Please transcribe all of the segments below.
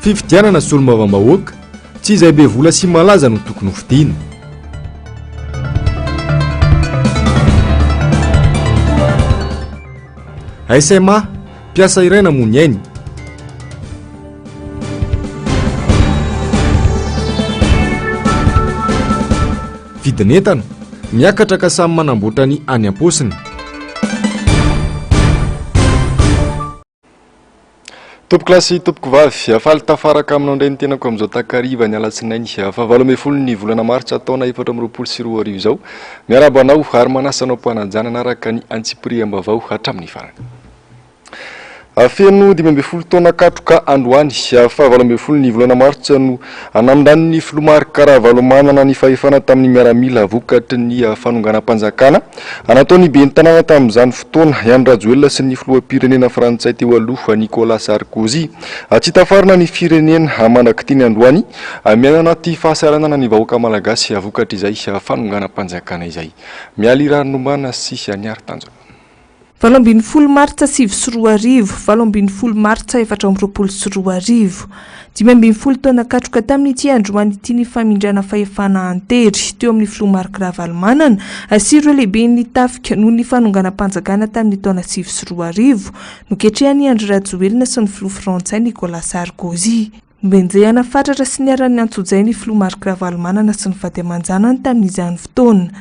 Fifidianana solombavambahoaka, tsy izay be vola sy malaza no tokony hofidiana. SMA, mpiasa iray namoy ny ainy. Vidin'entana, miakatra ka samy manamboatra ny any am-paosiny. Tompokolahy sy tompokovavy, faly tafaraka aminao indray ny tenako amin'izao takariva ny alatsinainy fahavalo ambin'ny ny volana martsa taona 2024 izao. Miarahaba anao ary manasa anao am-panajana hanaraka ny antsipiriam-baovao hatramin'ny farany. Feno 15 taona katroka androany, faha 18 ny volana martsa no namindran'ny filoha Marc Ravalomanana ny fahefana tamin'ny miaramila vokatry ny fanonganam-panjakana nataon'ny ben'ny tanàna tamin'izany fotoana, i Andry Rajoelina sy ny filoham-pirenena frantsay teo aloha Nicolas Sarkozy. Tsy tafarina ny firenena mandrak'ity ny androany, miaina anaty fahasahiranana ny vahoaka malagasy vokatr'izay fanonganam-panjakana izay. Mialy Rahariniombana sy Niary Tanjona. 18 martsa 2009, 18 martsa 2024. 15 taona katroka tamin'ity androany ity ny famindrana fahefana an-tery teo amin'ny filoha Marc Ravalomanana sy ireo lehiben'ny tafika noho ny fanonganam-panjakana tamin'ny taona 2009 noketrehan'i Andry Rajoelina sy ny filoha frantsay Nicolas Sarkozy. Nohenjehina fatratra sy niharan'ny antsojay ny filoha Marc Ravalomanana sy ny vady aman-janany tamin'izany fotoana.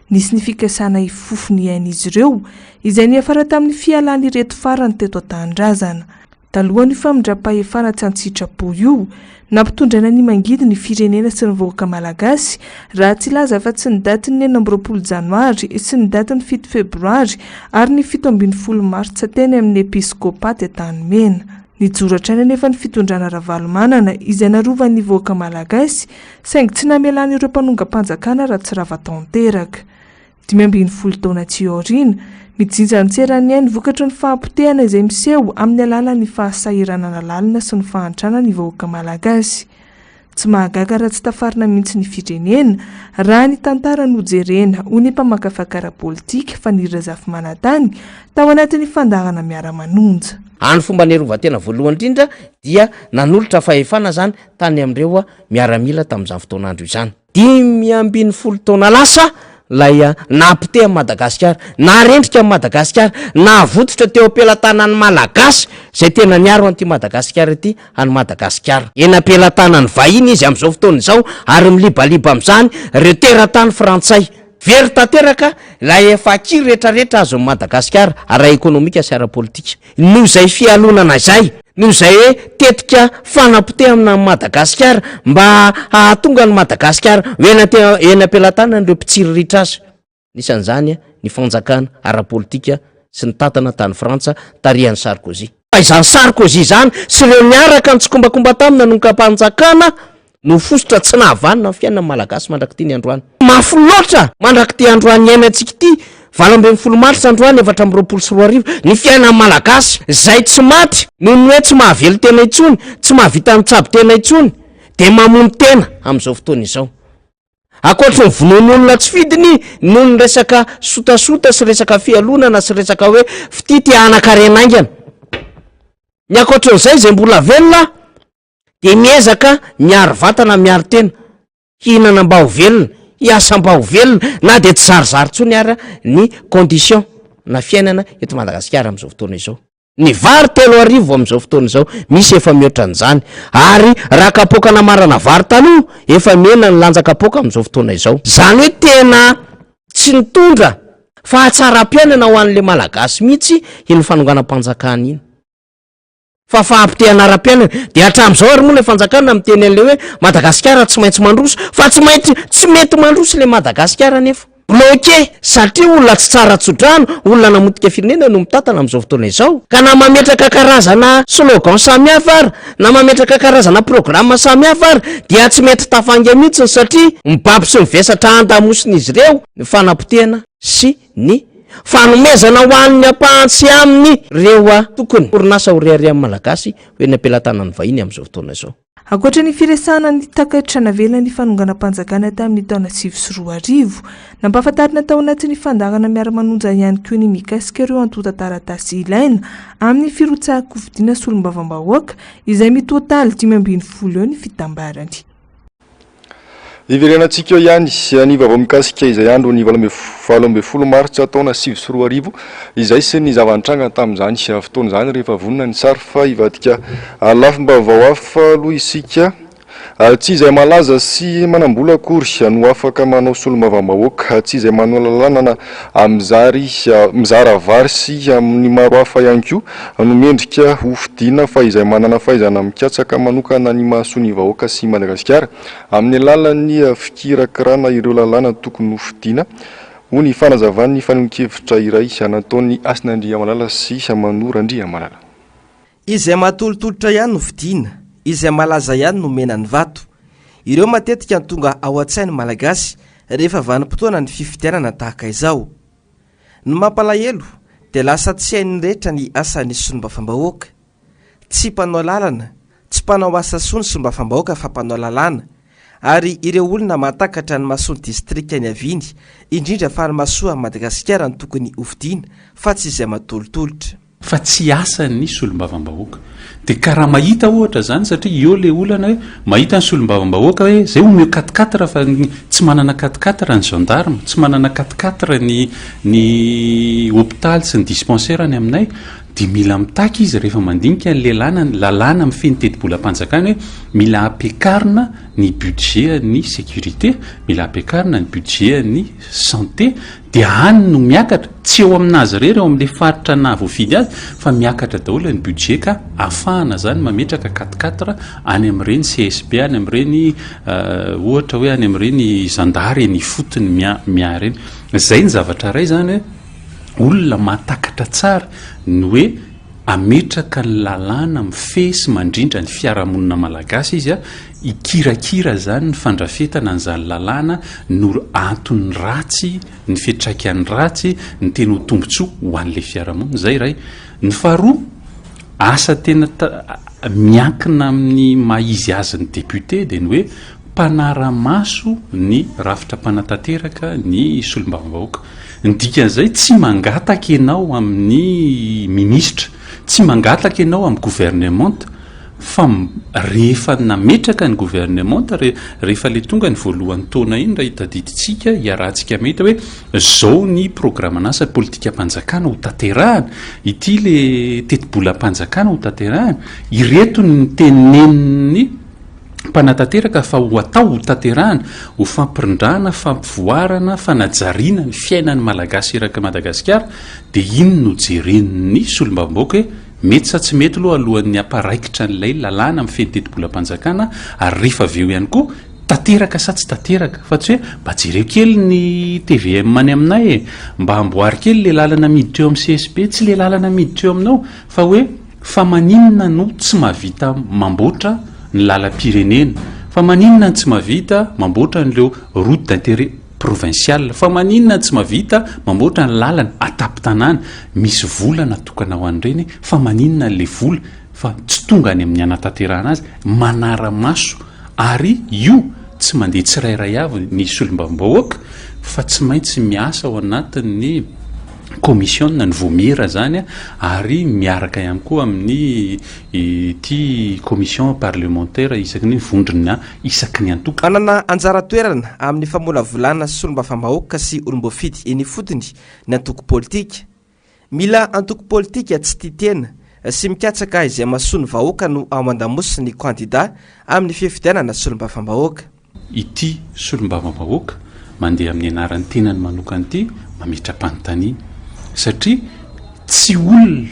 Nisy ny fikasana hifofo ny ain'izy ireo, izay niafara tamin'ny fialan'ireto farany teto an-tanindrazana. Talohan'io famindram-pahefana tsy an-tsitrapo io, nampitondraina ny mangidy ny firenena sy ny vahoaka malagasy, raha tsy hilaza afa-tsy ny datin'ny 26 janoary sy ny datin'ny 7 febroary ary ny 17 martsa teny amin'ny Episkopaty Antanimena. Nijoro hatrany anefa ny fitondrana Ravalomanana izay narovan'ny vahoaka malagasy saingy tsy namelany ireo mpanongam-panjakana raha tsy rava tanteraka. 15 taona aty aoriana, mijinja ny tseran'ny ainy vokatry ny fahapotehana izay miseho amin'ny alalan'ny fahasahiranana lalina sy ny fahantrana ny vahoaka malagasy. Tsy mahagaga raha tsy tafarina mihitsy ny firenena, raha ny tantara no jerena, hoy ny mpamakafaka ara-politika, Faniry Razafimanantany, tao anatin'ny fandaharana Miara-manonja. Any fomba niarovan-tena voalohany indrindra dia nanolotra fahefana izany tany amin'ireo miaramila tamin'izany fotoan'andro izany. 15 taona lasa ilay nahapoteha an'i Madagasikara, naharendrika an'i Madagasikara, nahavototra teo am-pelatanan'ny Malagasy izay tena niaro an'ity Madagasikara ity an'i Madagasikara. Eny am-pelatanan'ny vahiny izy amin'izao fotoana izao ary milibaliba amin'izany ireo teratany frantsay. Very tanteraka ilay acquis rehetrarehetra azon'i Madagasikara ara-ekonomika sy ara-politika. Noho izay fialonana izay, noho izay hoe tetika fanapotehana an'i Madagasikara mba hahatonga an'i Madagasikara ho eny eny am-pelatanan'ireo mpitsiriritra azy, anisan'izany ny fanjakana ara-politika sy ny tantana tany Frantsa tarihan'i Sarkozy. Fa izany Sarkozy izany sy ireo niaraka nitsikombakomba taminy nanongam-panjakana no fositra tsy nahavanona ny fiainan'ny Malagasy mandrak'ity ny androany. Mafy loatra mandrak'ity androany iainantsika ity, 18 marsa androany 2024, ny fiainan'ny Malagasy izay tsy maty noho ny hoe tsy mahavelon-tena intsony, tsy mahavita mitsabo tena intsony, dia mamono tena amin'izao fotoana izao. Ankoatry ny vonoan'olona tsy fidiny noho ny resaka sotasota sy resaka fialonana sy resaka hoe fitia te hanan-karena haingana. Ny ankoatrin'izay izay mbola velona dia miezaka miaro vatana miaro tena, hihinana mba ho velona, hiasa mba ho velona na dia tsy zarizary intsony ara ny condition na fiainana eto Madagasikara amin'izao fotoana izao. Ny vary 3000 amin'izao fotoana izao, misy efa mihoatra an'izany, ary raha kapoaka namarana vary taloha, efa mihena ny lanja kapoaka amin'izao fotoana izao. Izany hoe tena tsy nitondra fahatsaram-piainana ho an'ilay Malagasy mihitsy iny fanonganam-panjakana iny. Fa fahapotehana ara-piainana. Dia hatramin'izao ary moa ilay fanjakana miteny an'ilay hoe Madagasikara tsy maintsy mandroso, fa tsy maintsy, tsy mety mandroso ilay Madagasikara anefa. Bloqué, satria olona tsy tsara tso-drano, olona namotika firenena no mitantana amin'izao fotoana izao. Ka na mametraka karazana slogan samihafa ary, na mametraka karazana programme samihafa ary, dia tsy mety tafainga mihitsy satria mibaby sy mivesatra andamosin'izy ireo ny fanapotehana sy ny fanomezana ho an'ny ampahany sy aminy ireo tokony orinasa ho reharehan'ny Malagasy ho eny am-pelatanan'ny vahiny amin'izao fotoana izao. Ankoatra ny firesahana ny takaitra navelan'ny fanonganam-panjakana tamin'ny taona 2009, nampahafantarina tao anatin'ny fandaharana Miara-manonja ihany koa ny mikasika ireo antontan-taratasy ilaina amin'ny firotsahan-kofidina solombavambahoaka izay mitotaly 15 eo ny fitambarany. Hiverenantsika eo ihany ny vaovao mikasika izay andro ny 18 martsa taona 2009 izay sy ny zava-nitranga tamin'izany fotoana izany rehefa vonona ny sary fa hivadika lafim-baovao hafa aloha isika. Tsy izay malaza sy manam-bola akory no afaka manao solombavambahoaka, tsy izay manao lalàna na mizary mizara vary sy ny maro hafa ihany koa no mendrika ho fidiana fa izay manana fahaizana mikatsaka manokana ny mahasoa ny vahoaka sy Madagasikara amin'ny alalan'ny fikirakirana ireo lalàna tokony ho fidiana, hoy ny fanazavan'ny fanehoan-kevitra iray nataon'i Hasina Andriamalala sy Manoro Randriamalala. Izay mahatolotolotra ihany no fidiana, izay malaza ihany no omena ny vato. Ireo matetika no tonga ao an-tsain'ny Malagasy rehefa vanim-potoana ny fifidianana tahaka izao. Ny mampalahelo dia lasa tsy hain'ny rehetra ny asan'ny solombavambahoaka. Tsy mpanao lalana, tsy mpanao asa soa ny solombavambahoaka fa mpanao lalàna. Ary ireo olona mahatakatra ny mahasoa ny distrika niaviany, indrindra fa ny mahasoa an'i Madagasikara no tokony hofidiana fa tsy izay matolotolotra. Fa tsy asan'ny solombavambahoaka. Dia ka raha mahita ohatra izany, satria eo ilay olana hoe mahita ny solombavambahoaka hoe izay omeo quatre quatre fa tsy manana quatre quatre ny gendarme, tsy manana quatre quatre ny ny hopitaly sy ny dispensaire any aminay, dia mila mitaky izy rehefa mandinika ny lelana ny lalàna mifehy ny tetibolam-panjakana hoe mila ampiakarina ny budget ny sécurité, mila ampiakarina ny budget ny santé, dia any no miakatra, tsy eo aminazy irery eo amin'ilay faritra nahavoafidy azy fa miakatra daholo ny budget ka ahafahana zany mametraka quatre quatre any amin'ireny CSB any amin'ireny ohatra hoe any amin'ireny zandary eny ifotony mia mia ireny. Zay ny zavatra iray zany hoe olona mahatakatra tsara ny hoe ametraka ny lalàna mifehy sy mandrindra ny fiarahamonina malagasy izy, hikirakira izany ny fandrafetana an'izany lalàna no antony ratsy, ny fiantraikany ratsy, ny tena ho tombontsoa ho an'ilay fiarahamonina. Izay iray. Ny faharoa, asa tena miankina amin'ny maha izy azy ny député dia ny hoe mpanara-maso ny rafitra mpanatanteraka ny solombavambahoaka. Ny dikan'izay tsy mangataka ianao amin'ny minisitra, tsy mangataka ianao amin'ny gouvernementa fa rehefa nametraka ny gouvernementa, rehefa le tonga ny voalohan'ny taona iny raha tadidintsika, iarahantsika mahita hoe zao ny programan'asa politikam-panjakana ho tanterahana, ity le tetibolam-panjakana ho tanterahana, ireto ny tenenin'ny mpanatanteraka fa ho atao, ho tanterahana, ho fampirindrana, fampivoarana, fanajariana ny fiainan'ny Malagasy erak'i Madagasikara, dia iny no jeren'ny solombavambahoaka hoe mety sa tsy mety aloha alohan'ny hamparaikitra an'ilay lalàna mifehy ny tetibolam-panjakana ary rehefa avy eo ihany koa tanteraka sa tsy tanteraka fa tsy hoe mba jereo kely ny tvm any aminay e, mba amboary kely le lalana miditra eo amin'ny CSB, tsy le lalana miditra eo aminao fa hoe Fa maninona no tsy mahavita mamboatra ny lalam-pirenena? Fa maninona no tsy mahavita mamboatra an'ireo route d'intérêt provincial? Fa maninona no tsy mahavita mamboatra ny lalana an-tampon-tanàna? Misy vola natokana ho an'ireny, fa maninona ilay vola fa tsy tonga any amin'ny hanatanterahana azy? Manara-maso ary io tsy mandeha tsirairay avy ny solombavambahoaka fa tsy maintsy miasa ao anatin'ny commission ny vomiera zany ary miaraka ihany koa amin'ny ity commission parlementaire isaky ny vondrona isaky ny antoko. Manana anjara toerana amin'ny famolavolana solombavambahoaka sy olom-boafidy eny ifotony ny antoko politika. Mila antoko politika tsy tia tena sy mikatsaka izay mahasoa ny vahoaka no ao an-damosin'ny kandida amin'ny fifidianana solombavambahoaka. Ity solombavambahoaka mandeha amin'ny anaran'ny tenany manokana ity mametra-panontaniana satria tsy olona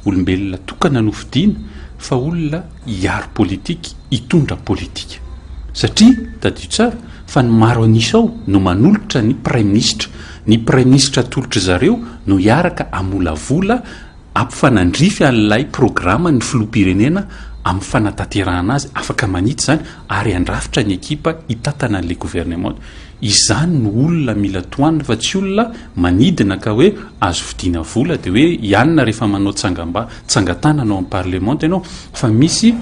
olombelona tokana no fidiana fa olona hiaro politika, hitondra politika satria tadidio tsara fa ny maro an'isa ao no manolotra ny praiminisitra, ny praiminisitra atolotr'i zareo no hiaraka hamolavola Ampifanandrify an'ilay programa ny filoham-pirenena amin'ny fanatanterahana azy, afaka manitsy izany ary handrafitra ny ekipa hitantana an'ilay gouvernement. Izany no olona mila tohanina fa tsy olona manidina ka hoe azo vidiana vola dia hoe ianona rehefa manao tsangamba, tsangan-tanana ao amin'ny parlemanta ianao fa misy.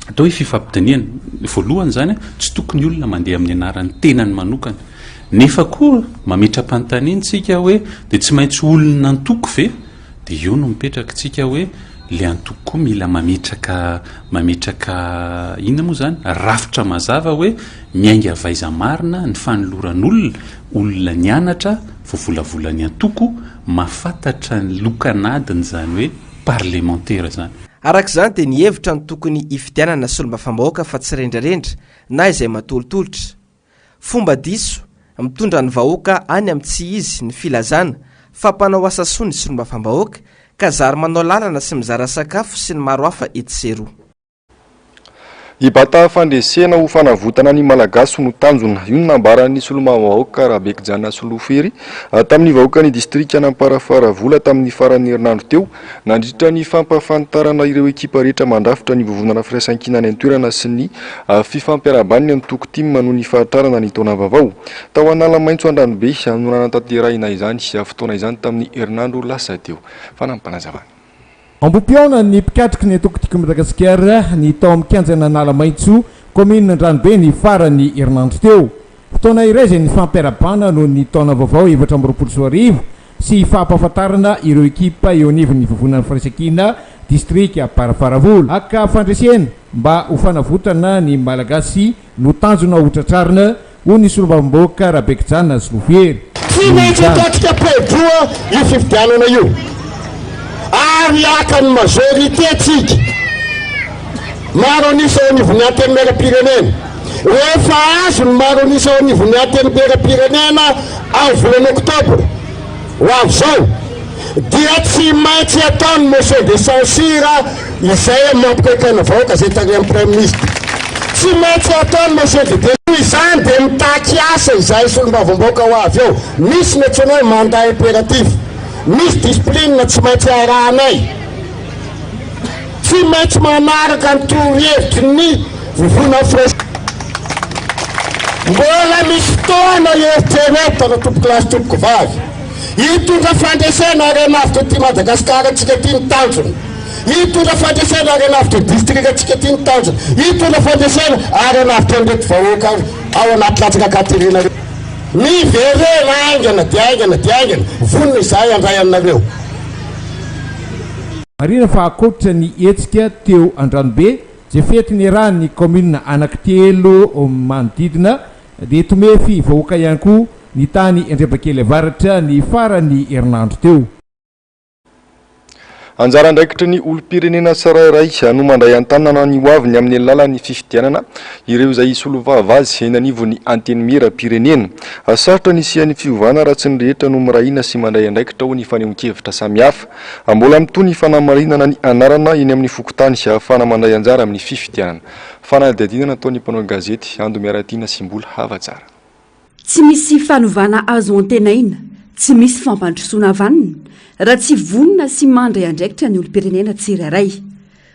Atao hoe fifampidinihana. Voalohany izany, tsy tokony olona mandeha amin'ny anaran'ny tenany manokana. Nefa koa mametra-panontaniana isika hoe dia tsy maintsy olon'antoko ve? Dia eo no mipetraka isika hoe ilay antoko koa mila mametraka mametraka inona moa izany? Rafitra mazava hoe miainga avy aiza marina ny fanoloran'olona, olona nianatra, voavolavolan'ny antoko, mahafantatra ny lokan'adiny izany hoe parlemantera izany. Araka izany dia ny hevitra no tokony hifidianana solombavambahoaka fa tsy rendrarendra na izay matolotolotra. Fomba diso, mitondra ny vahoaka any amin'ny tsy izy ny filazana fa mpanao asa soa ny solombavambahoaka ka zary manao lalana sy mizara sakafo sy ny maro hafa etsy sy eroa. Hibata fandresena ho fanavotana ny Malagasy no tanjona. Io no nambaran'ny solombavambahoaka Rabekijaona Solofohery tamin'ny vahoakan'ny distrikan'Amparafaravola tamin'ny faran'ny herinandro teo nandritra ny fampahafantarana ireo ekipa rehetra mandrafitra ny vovonana firaisankina any an-toerana sy ny fifampiarahaban'ny antoko tim noho ny fahatrarana ny taona vaovao. Tao Analamaitso Andranobe no nanatanterahina izany fotoana izany tamin'ny herinandro lasa teo. Fanampinazavana. Ambohipihaonan'ny mpikatroky ny antoko Tiako Madagasikara ny tao amin'ny kianjan'Analamaitso, kaominina Andranobe ny faran'ny herinandro teo. Fotoana iray izay nifampiarahabana noho ny taona vaovao 2024 sy fampahafantarana ireo ekipa eo anivon'ny Vovonan'ny Firaisankina Distrika Amparafaravola. Haka fandresena mba ho fanavotana ny Malagasy no tanjona hotratrarina hoy ny solombavambahoaka Rabekijanona Solohery. Tsy maintsy ataontsika paodoa io fifidianana io ary haka ny majorité tsika maro an'isa eo anivon'ny Antenimierampirenena. Rehefa azo ny maro an'isa eo anivon'ny Antenimierampirenena amin'ny volana oktobra ho avy izao dia tsy maintsy atao ny motion de censure izay mampikaikaina vahoaka izay tarihan'ny Praiminisitra. Tsy maintsy atao ny motion de Noho izany dia mitaky asa izahay solombavambahoaka ho avy eo. Misy ny antsoina hoe mandat impératif. Misy discipline tsy maintsy arahanay. Tsy maintsy manaraka ny torohevitry ny vovonan'ny Frais. Mbola misy fotoana hieritreretana tompokolahy sy tompokovavy. Hitondra fandresena haren'avotra ity Madagasikara antsika ity ny tanjona. Hitondra fandresena haren'avotra distrika antsika ity ny tanjona. Hitondra fandresena haren'avotra an'ireto vahoaka ao anaty latsaka an-katerena ireto. Miverena haingana dia haingana dia haingana. Vonona izahay handray anareo. Marihina fa ankoatra ny hetsika teo Andranobe, izay fety niarahan'ny kaominina anankitelo manodidina, dia tomefy vahoaka ihany koa ny tany Andriambakely Avaratra ny faran'ny herinandro teo. Anjara andraikitry ny olom-pirenena tsirairay no mandray an-tanana ny hoaviny amin'ny alalan'ny fifidianana ireo izay hisolovava azy eny anivon'ny Antenimierampirenena. Sarotra ny hisian'ny fiovana raha tsy ny rehetra no miray hina sy mandray andraikitra hoy ny fanehoan-kevitra samihafa. Mbola mitohy ny fanamarinana ny anarana eny amin'ny fokontany ahafahana mandray anjara amin'ny fifidianana. Fanadihadiana nataon'ny mpanao gazety Ando Miaratiana sy Mbola Havatsara. Tsy misy fanovana azo antenaina, tsy misy fampandrosoana vanona, raha tsy vonona sy mandray andraikitra ny olom-pirenena tsirairay.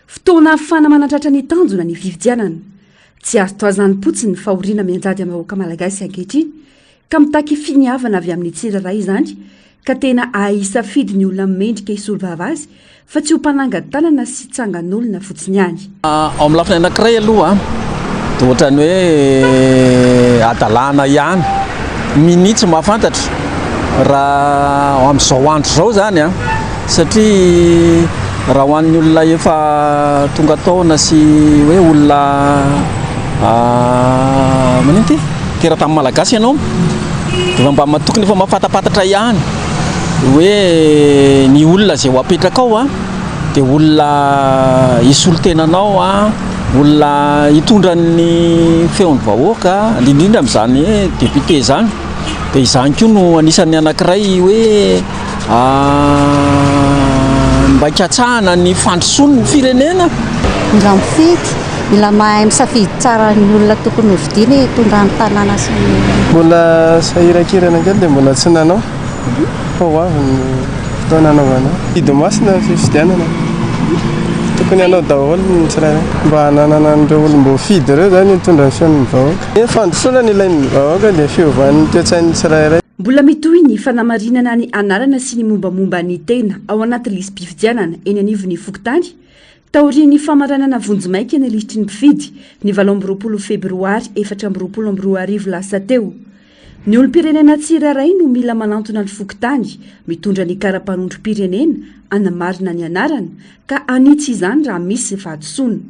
Fotoana ahafahana manatratra ny tanjona ny fifidianana. Tsy azo toazam-potsiny ny fahoriana mianjady amin'ny vahoaka malagasy ankehitriny, ka mitaky finiavana avy amin'ny tsirairay izany, ka tena hahay hisafidy ny olona mendrika hisolo vava azy fa tsy ho mpanangan-tanana sy tsangan'olona fotsiny ihany. Ao amin'ny lafiny anankiray aloha dia ohatran'ny hoe hadalana ihany, minia tsy mahafantatra raha amin'izao andro izao izany an, satria raha ho an'ny olona efa tonga taona sy hoe olona manino ity? Teratany malagasy ianao dia efa mba tokony efa mahafantapantatra ihany hoe ny olona izay ho apetraka ao dia olona hisolo tena anao, olona hitondra ny feon'ny vahoaka, indrindra indrindra amin'izany hoe député izany. Dia izany koa no anisan'ny anankiray hoe Mba hikatsahana ny fandrosoan'ny firenena. Mila mifidy, mila mahay misafidy tsara ny olona tokony hofidiana hitondra ny tanàna sy ny. Mbola sahirankirana kely dia mbola tsy nanao fa ho avy ny fotoana hanaovana azy. Didy masina ny fifidianana, tokony hanao daholo ny tsirairay mba hananana an'ireo olom-boafidy ireo izany hitondra ny feon'ny vahoaka. Ny fandrosoana no ilain'ny vahoaka dia fiovan'ny toe-tsain'ny tsirairay. Mbola mitohy ny fanamarinana ny anarana sy ny mombamomba ny tena ao anaty lisi-pifidianana eny anivon'ny fokontany. Taorian'ny famaranana vonjimaika ny lisitry ny mpifidy, ny 28 febroary 2024 lasa teo. Ny olom-pirenena tsirairay no mila manantona ny fokontany, mitondra ny kara-panondrom-pirenena hanamarina ny anarana, ka hanitsy izany raha misy fahadisoana.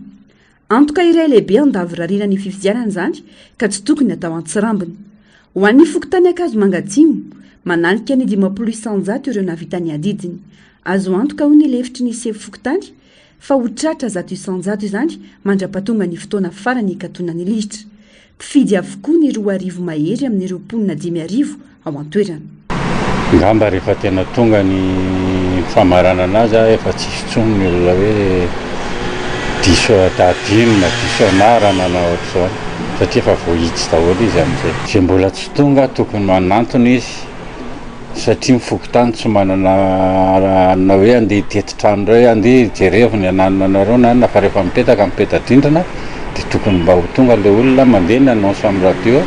Antoka iray lehibe handavorariana ny fifidianana izany ka tsy tokony hatao an-tsirambina. Ho an'ny fokontany Ankazomanga Atsimo, mananika ny 50% ireo nahavita ny adidiny. Azo antoka hoy ny lefitry ny sefo fokontany fa ho tratra 100% izany mandra-pahatonga ny fotoana farany hikatonan'ny lisitra. Mpifidy avokoa ny 2000 mahery amin'ireo mponina 5000 ao an-toerana. Ngamba rehefa tena tonga ny famaranana azy efa tsisy intsony ny olona hoe diso adino na diso anarana na ohatr'izany satria efa voahitsy daholo izy amin'izay. Izay mbola tsy tonga tokony manantona izy Satria ny fokontany tsy manana anona hoe andeha hitety trano indray hoe andeha jerevo ny ananona anareo na inona fa rehefa mipetaka amin'ny peta-drindrina dia tokony mba ho tonga ilay olona mandeha ny annonce amin'ny radio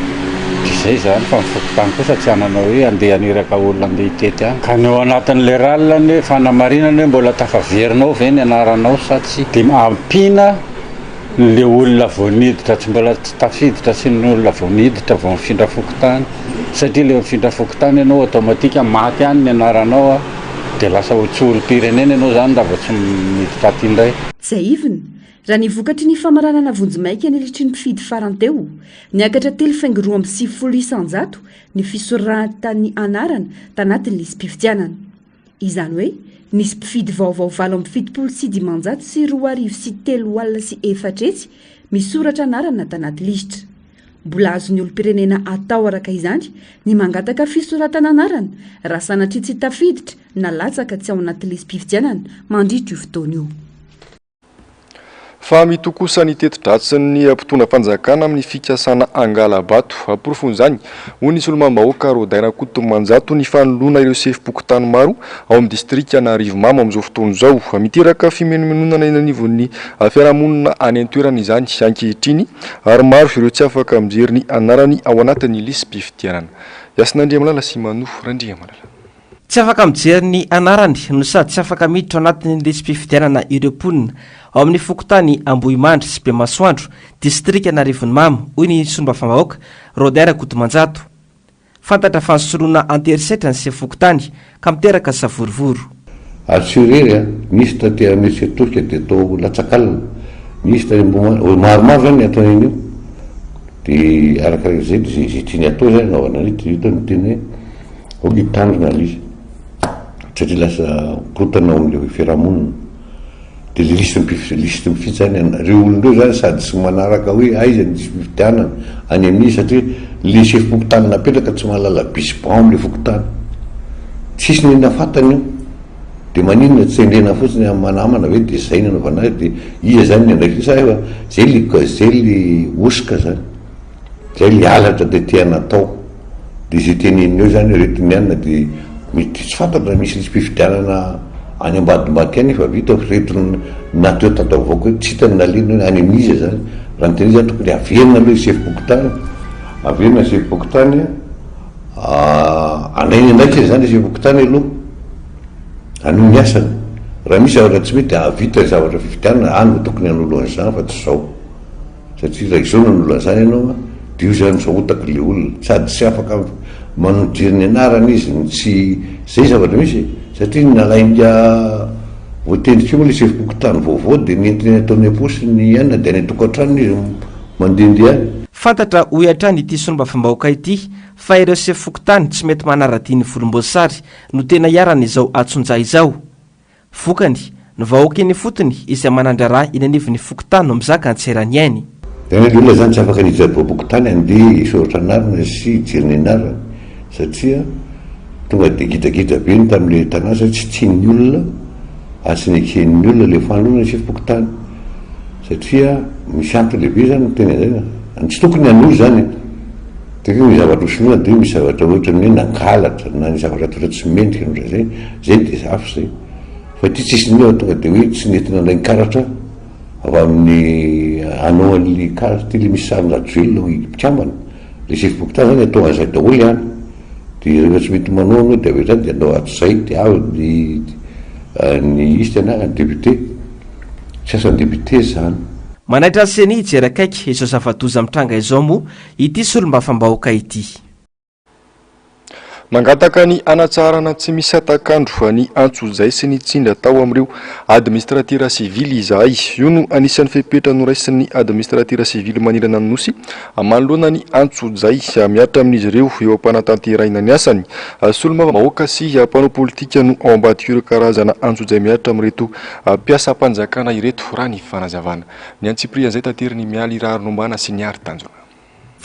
dia izay izany fa ny fokontany kosa tsy hanana hoe andeha haniraka olona andeha hitety any. Ka ny ao anatin'ilay râle anie fanamarinana hoe mbola tafaverina ao ve ny anaranao sa tsia dia ampiana Le olona vao niditra tsy mbola tsy tafiditra sy ny olona vao niditra vao nifindra fokontany satria le mifindra fokontany ianao automatique maty any ny anaranao a de lasa ho tsy olom-pirenena ianao zany raha vao tsy miditra aty indray. Tsiahivina, raha ny vokatry ny famaranana vonjimaika ny lisitry ny mpifidy farany teo, niakatra telo faingo 92% ny fisoratan'ny anarana tanatin'ny lisi-pifidianana. Izany hoe nisy mpifidy vaovao 2078 2004 misoratra anarana tanaty lisitra. Mbola azon'ny olom-pirenena atao araka izany ny mangataka fisoratana anarana raha sanatria tsy tafiditra na latsaka tsy ao anaty lisi-pifidianana mandritra io fotoana io. Fa mitohy kosa ny teti-dratsin'ny mpitondra fanjakana amin'ny fikasana hangala-bato. Porofon'izany, hoy ny solombavambahoaka Rodin Rakotomanjato, ny fanoloana ireo sefom-pokontany maro ao amin'ny distrikan'Arivomamo amin'izao fotoana izao. Miteraka fimenomenonana eny anivon'ny fiarahamonina any an-toerana izany ankehitriny ary maro ireo tsy afaka mijery ny anarany ao anatin'ny lisi-pifidianana. Hasina Andriamalala sy Mano Randriamalala. Tsy afaka mijery ny anarany no sady tsy afaka miditra ao anatin'ny lisi-pifidianana ireo mponina ao amin'ny fokontany Ambohimandry sy Bemasoandro, distrikan'Arivonimamo, hoy ny solombavambahoaka, Rodin Rakotomanjato. Fantatra fa nisoroana an-terisetra ny sefo fokontany ka miteraka savorovoro. Ary tsy io irery an, nisy taty Anosiatosika dia atao latsakalina, nisy tany Ambohimandry, maromaro zany ny ataony an'io, dia arakaraka izay dia izay tiany atao zany anaovana an'io, dia io tao no teny hoe. Aoka hitandrina ilay izy satria lasa korontana ao amin'ilay fiarahamonina. Dia ilay liste mpifidy, liste mifidy zany, ireo olona ireo zany sady tsy manaraka hoe aiza ny lisi-pifidianana, any amin'iza satria ilay sefom-pokontany napetraka tsy mahalala bus ban amin'ilay fokontany. Tsisy n'inona fantany io. Dia maninona tsy tendrena fotsiny amin'ny manamana ve dia izay no anaovana azy dia iza zany ny andraikitra sa efa zay le zay le hosoka zany. Zay le halatra dia tiana atao. Dia izay teneniny eo izany ireto ny anona dia mety tsy fantatra na misy lisi-pifidianana any ambadimbadika any efa vita fa ireto na teo tantavoaka eo tsy hita ny nalehany hoe any amin'iza izany. Raha ny tena izy izany tokony averina aloha i sefom-pokontany, averina ny sefom-pokontany handray ny andraikiny izany i sefom-pokontany aloha, hanohy ny asany. Raha misy zavatra tsy mety dia hahavita ny zavatra fifidianana, any no tokony hanolo an'izany fa tsy izao. Satria raha izao no nolazaina ianao an, dia io izany sahotaka ilay olona, sady tsy afaka manodriry ny anarany izy no tsy, izay zavatra misy e, satria ny nalainga voatendry koa moa ilay sefom-pokontany vaovao dia nentiny ataony am-paosy ny anona dia any an-tokantranony izy mandehandeha any. Fantatra hoy hatrany ity solombavambahoaka ity fa ireo sefo fokontany tsy mety manara-dia ny volomboasary no tena iharan'izao antsonjay izao. Vokany, ny vahoaka eny ifotony izay manan-draharaha eny anivon'ny fokontany no mizaka ny tsy eran'ny ainy. Izany hoe ny olona izany tsy afaka ny hiditra biraom-pokontany handeha hisoratra anarana sy hijery ny anarany satria tonga dia gidragidra be ny tamin'ilay tanàna satria tsy tian'ny olona ary tsy neken'ny olona ilay fanoloana ny sefom-pokontany satria misy antony lehibe izany ny teny an'izay e. Tsy tokony hanohy izany e. Dia hoe misy zavatra hosoloina dia hoe misy zavatra ohatran'ny hoe nangalatra na ny zavatra atao tsy mendrika na ohatran'izay. Zay dia hafa zay. Fa ity tsisy n'inona tonga dia hoe tsy nety nandray ny karatra avy amin'ny hanao an'le karatra ity le misy sarin'i Rajoelina hoy mpikambana. Le sefom-pokontany zany atao an'izay daholo ihany. Dia rehefa tsy mety manao anao dia avy hatrany dia andao hatrizay dia avy ny ny izy ty anarany député. Tsy asan'ny député izany. Manaitra ny Ceni hijery akaiky izao zava-doza mitranga izao moa ity solombavambahoaka ity. Mangataka ny hanatsaharana tsy misy hatak'andro ny antsojay sy ny tsindry atao amin'ireo administratera sivily izahay. Io no anisan'ny fepetra noraisin'ny administratera sivily manerana ny Nosy manoloana ny antsojay mihatra amin'izy ireo eo am-panatanterahina ny asany. Solombavambahoaka sy mpanao politika no ao ambadik'ireo karazana antsojay mihatra amin'ireto mpiasam-panjakana ireto, raha ny fanazavana. Ny antsipirian'izay taterin'i Mialy Raharinombana sy Niary Tanjona.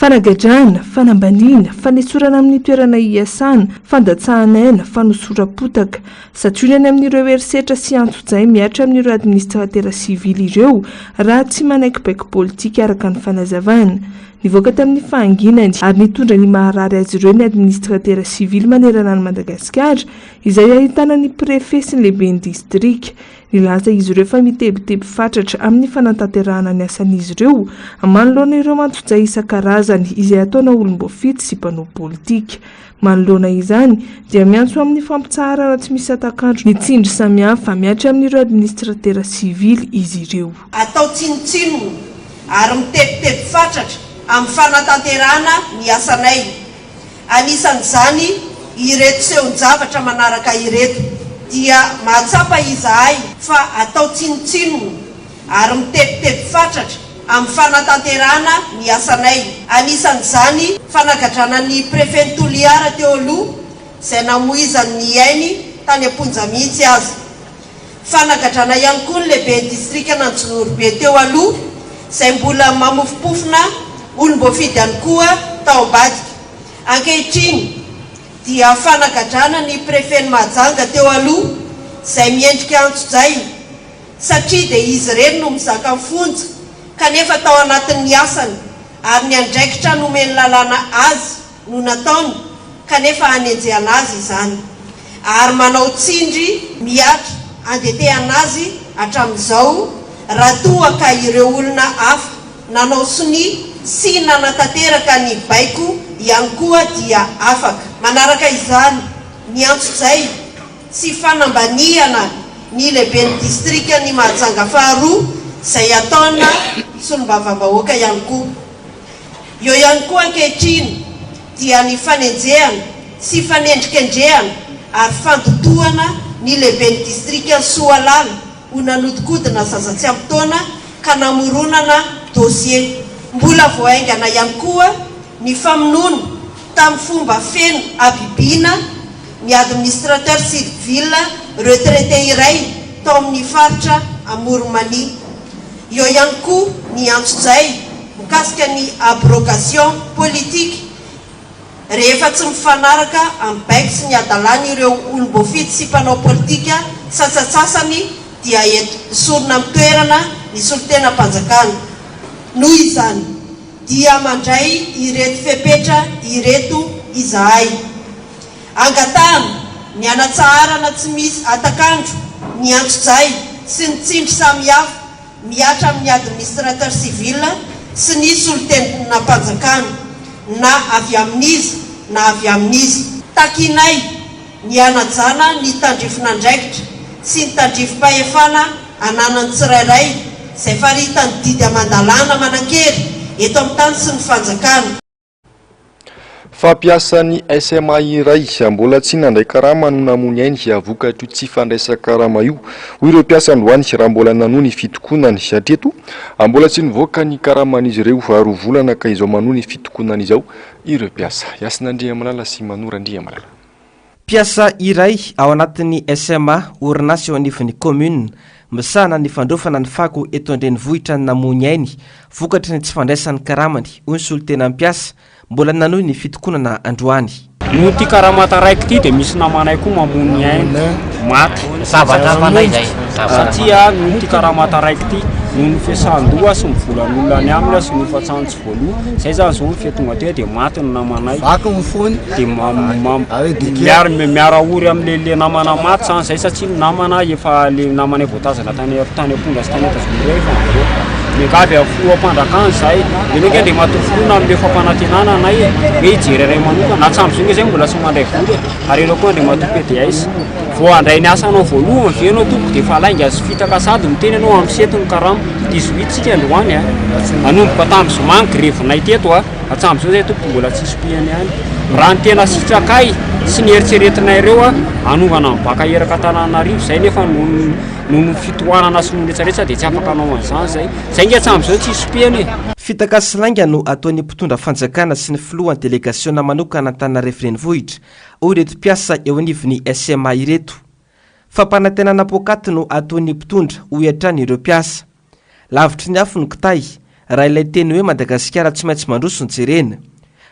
Fanagadrana, fanambaniana, fanesorana amin'ny toerana iasana, fandatsahan'aina, fanosoram-potaka. Santionany amin'ireo herisetra sy antsojay mihatra amin'ireo administratera sivily ireo raha tsy manaiky baiko politika araka ny fanazavana. Nivoaka tamin'ny fahanginany ary nitondra ny maharary azy ireo ny administratera sivily manerana an'i Madagasikara izay ahitana ny prefe sy ny lehiben'ny distrika. Nilaza izy ireo fa mitebiteby fatratra amin'ny fanatanterahana ny asan'izy ireo manoloana ireo antsojay isan-karazany izay ataona olom-boafidy sy mpanao politika. Manoloana izany dia miantso amin'ny fampitsaharana tsy misy hatak'andro ny tsindry samihafa mihatra amin'ireo administratera sivily izy ireo. Atao tsinontsinona ary mitebiteby fatratra amin'ny fanatanterahana ny asanay. Anisan'izany ireto sehon-javatra manaraka ireto, dia mahatsapa izahay fa atao tsinontsinona ary mitebiteby fatratra amin'ny fanatanterahana ny asanay. Anisan'izany fanagadrana ny Prefen'i Toliara teo aloha izay namoizany ny ainy tany am-ponja mihitsy aza. Fanagadrana ihany koa ny lehiben'ny distrikan'Anjozorobe teo aloha izay mbola mamofompofona olom-boafidy ihany koa tao ambadika. Ankehitriny dia fanagadrana ny prefen'i Mahajanga teo aloha izay miendrika antsojay satria dia izy ireny no mizaka ny fonja kanefa tao anatin'ny asany ary ny andraikitra nomen'ny lalàna azy no nataony kanefa hanenjehana azy izany ary manao tsindry mihatra handetehana azy hatramin'izao raha toa ka ireo olona hafa nanao sonia sy nanatanteraka ny baiko ihany koa dia afaka. Manaraka izany, ny antsojay sy fanambanihana ny lehiben'ny distrikan'i Mahajanga faharoa izay ataona solombavambahoaka ihany koa. Eo ihany koa ankehitriny dia ny fanenjehana sy fanendrikendrehana ary fandotoana ny lehiben'ny distrikan'i Soalala ho nanodinkodina zaza tsy ampy taona ka namoronana dossier. Mbola vao haingana ihany koa ny famonoana tamin'ny fomba feno habibiana ny administrateur civil retraité iray tao amin'ny faritra Amoron'i Mania. Eo ihany koa ny antsojay mikasika ny abrogation politique rehefa tsy mifanaraka amin'ny baiko sy ny hadalàn'ireo olom-boafidy sy mpanao politika sasantsasany dia esorina amin'ny toerana ny solontenam-panjakana. Noho izany dia mandray ireto fepetra ireto izahay. Angatahana ny hanatsaharana tsy misy hatak'andro ny antsojay sy ny tsindry samihafa mihatra amin'ny administrateur civil sy ny solontenam-panjakana, na avy amin'iza na avy amin'iza. Takinay ny hanajana ny tandrifin'andraikitra sy ny tandrifim-pahefana ananan'ny tsirairay izay faritan'ny didy aman-dalàna manan-kery eto amin'ny tany sy ny fanjakana. Fampiasan'ny SMA iray mbola tsy nandray karama no namoy ainy vokatr'io tsy fandraisan-karama io, hoy ireo mpiasa androany raha mbola nanohy ny fitokonany. Hatreto, mbola tsy nivoaka ny karaman'izy ireo roa volana ka izao manohy ny fitokonany izao ireo mpiasa. Hasina Andriamalala sy Manoro Andriamalala. Mpiasa iray ao anatin'ny SMA, orinasa eo anivon'ny kaominina, misahana ny fandraofana ny fako eto an-drenivohitra no namoy ny ainy vokatry ny tsy fandraisany karamany, hoy ny solontenan'ny mpiasa, mbola nanohy ny fitokonana androany. Noho ity karama taraiky ity dia misy namanay koa mamono ny ainy, maty. Zavatra hafa indray izay. Satria noho ity karama taraiky ity, noho ny fiasan-doha sy ny volan'olona any aminy sy ny hofan-trano tsy voaloa, izay izany izao ny tonga teo dia maty ny namanay. Vaky ny fony. Dia miara miara ory amin'le le namana maty zany zay satria ny namana efa le namanay voatazana tany tany am-ponja sy tany Etazonia ireo efa nivoaka. Miangavy amin'ny filoham-panjakana izahay. Ianao ange Andriamatoa Filoha nanome fampanantenana anay e, hoe hijery anay manokana. Hatramin'izao ange izahay mbola tsy mandray vola e. Ary ianao koa Andriamatoa PDS. Vao handray ny asanao voalohany ve ianao tompoko dia efa lainga sy fitaka sahady miteny ianao amin'ny sept ny karama. 18 tsika androany a. Nanomboka tamin'ny zoma ny grevinay teto a. Hatramin'izao izahay tompoko mbola tsisy pihany ihany. Raha ny tena sitrakay sy ny eritreretinay ireo a, hanongana ny baka eraka Antananarivo izay nefa noho ny noho ny fitohanana sy noho ny retraretra dia tsy afaka hanao an'izany izay. Izay nge hatramin'izao tsisy pihany e. Fitaka sy lainga no ataon'ny mpitondra fanjakana sy ny filohan'ny delegasiona manokana Antananarivo Renivohitra, hoy ireto mpiasa eo anivon'ny SMA ireto. Fampanantenana poakaty no ataon'ny mpitondra, hoy hatrany ireo mpiasa. Lavitry ny afo ny kitay, raha ilay teny hoe Madagasikara tsy maintsy mandroso no jerena.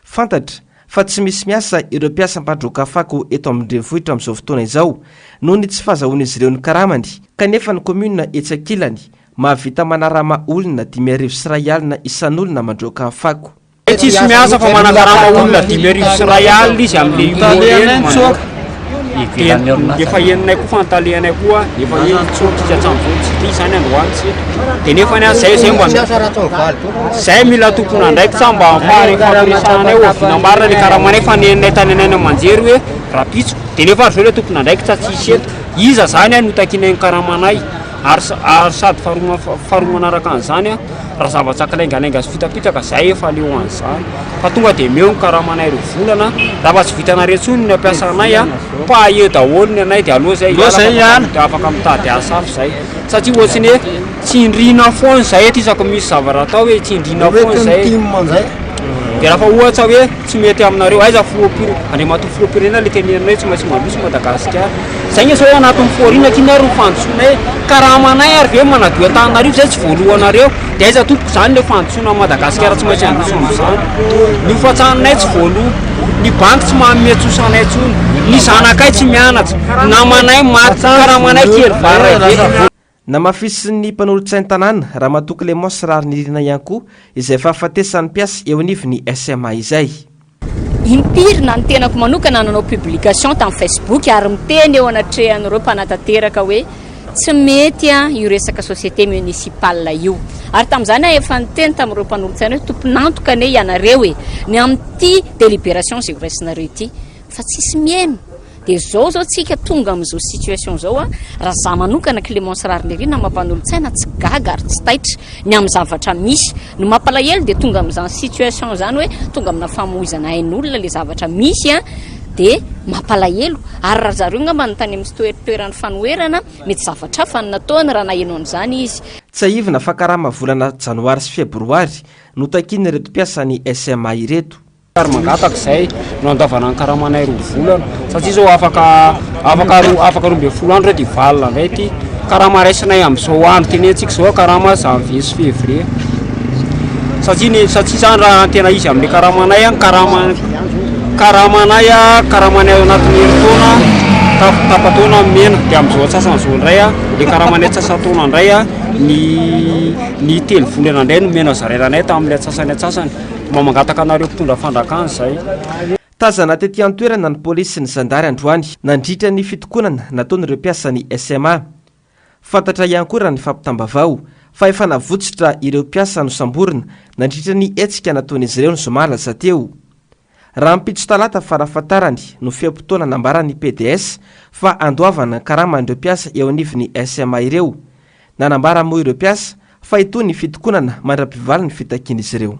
Fantatra fa tsy misy miasa ireo mpiasa mpandroaka fako eto amin'ny renivohitra amin'izao fotoana izao noho ny tsy fahazahoan'izy ireo ny karamany, kanefa ny kaominina etsy ankilany mahavita manarama olona 2100 isan'olona mandroaka fako. Tsisy miasa fa manakarama olona 2100 izy amle humour eny mandoaka. Dia efa henonay koa fa ny talehanay koa efa hoe nitsoaka izy hatramin'izao tsy ity izany androany tsy eto. Dia nefany an zay zay mba zay mila tompon'andraikitra mba hampahare-fampiresahanay oviana marina le karamanay fa nenonay tany anay aman-jery hoe rapitso. Dia nefa ary zao le tompon'andraikitra tsisy eto. Iza zany an no takianay ny karamanay? Ary ary sady faharoa faharoa manaraka an'izany an, raha zavatra kilaingalainga sy fitapitaka zay efa leo an'izany. Fa tonga dia omeo ny karamanay roa volana, raha fa tsy vitanareo intsony ny hampiasa anay an, pas eo daholo ny anay dia aleo zay hiala fa afaka mitady asa hafa zay. Satria ohatry ny hoe tsindriana foana zay eto isaky ny misy zavatra atao hoe tsindriana foana zay. Dia raha fa ohatra hoe tsy mety aminareo, aiza filoham-pire, Andriamatoa filoham-pirenena le tenenina hoe tsy maintsy mandroso Madagasikara. Zay nge zao anatin'ny forinina akia ary ny fandrosoanay e! Karamanay ary ve manadio Antananarivo zay tsy voalohanareo? De aiza tompoko zany le fandrosoana an'i Madagasikara tsy maintsy handroso amin'izany? Ny hofan-tranonay tsy voaloa, ny banky tsy manome trosa anay intsony, ny zanakay tsy mianatra, ny namanay maty, karamanay kely vary ray be. Namafisin'ny mpanolotsain-tanàna, Ramatoa Clémence Raharinirina ihany koa izay fahafatesan'ny mpiasa eo anivon'ny SMA izay. Impiry na ny tenako manokana nanao publication tamin'ny Facebook ary miteny eo anatrehan'ireo mpanatanteraka hoe tsy mety io resaka société municipale io. Ary tamin'izany aho efa niteny tamin'ireo mpanolotsaina hoe tompon'antoka anie ianareo e, ny amin'ity délibération izay horaisinareo ity fa tsisy miheno. Dia zao zao tsika tonga amin'izao situation zao a, raha za manokana Clémence Raharinirina mampanolotsaina tsy gaga ary tsy taitra ny amin'ny zavatra misy. Ny mampalahelo dia tonga amin'izany situation izany hoe tonga amina famoizana ain'olona le zavatra misy a, dia mampalahelo. Ary raha zareo ngamba no tany amin'ny toeran'ny fanoherana mety zavatra hafa no nataony raha naheno an'izany izy. Tsiahivina fa karama volana janoary sy febroary no takian'ireto mpiasan'ny SMA ireto. Ary mangataka izay no handavana ny karamanay roa volana satria izao afaka afaka roa afaka 12 andro dia hivalona indray ity karama raisinay amin'izao andro tenentsika izao karama janvier sy février satria ny satria izany raha tena izy amin'ilay karamanay an karama karamanay a karamanay ao anatin'ny herintaona tapa-taona mena dia amin'izao antsasan'izao indray a ilay karamanay antsasa-taona indray a ny ny telo volana indray no mena zaraina anay tamin'ilay antsasany antsasany Mba mangataka anareo mpitondra fanjakana izay. Tazana tety an-toerana ny polisy sy ny zandary androany nandritra ny fitokonana nataon'ireo mpiasan'ny SMA. Fantatra ihany koa raha ny fampitam-baovao fa efa navotsotra ireo mpiasa nosamborina nandritra ny hetsika nataon'izy ireo ny zoma lasa teo. Rahampitso talata farafahatarany no fe-potoana nambaran'ny pds fa handoavana ny karaman'ireo mpiasa eo anivon'ny SMA ireo. Nanambara moa ireo mpiasa fa hitohy ny fitokonana mandra-pivaly ny fitakian'izy ireo.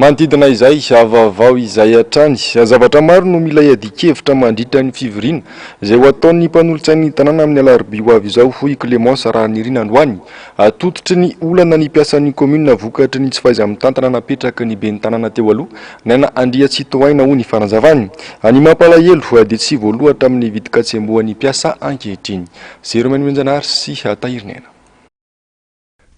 Manodidina izay vaovao izay hatrany, zavatra maro no mila iadian-kevitra mandritra ny fivoriana izay ho ataon'ny mpanolotsain'ny tanàna amin'ny alarobia ho avy izao, hoy i Clémence Rahanirina androany. Tototry ny olana ny mpiasan'ny kaominina vokatry ny tsy fahaiza-mitantana napetraky ny ben'ny tanàna teo aloha, Naina Andriatsitohaina, hoy ny fanazavany. Ny mampalahelo dia tsy voaloa hatramin'ny vidin-katsembohan'ny mpiasa ankehitriny. Zero Menomenjanahary sy Tahiriniaina.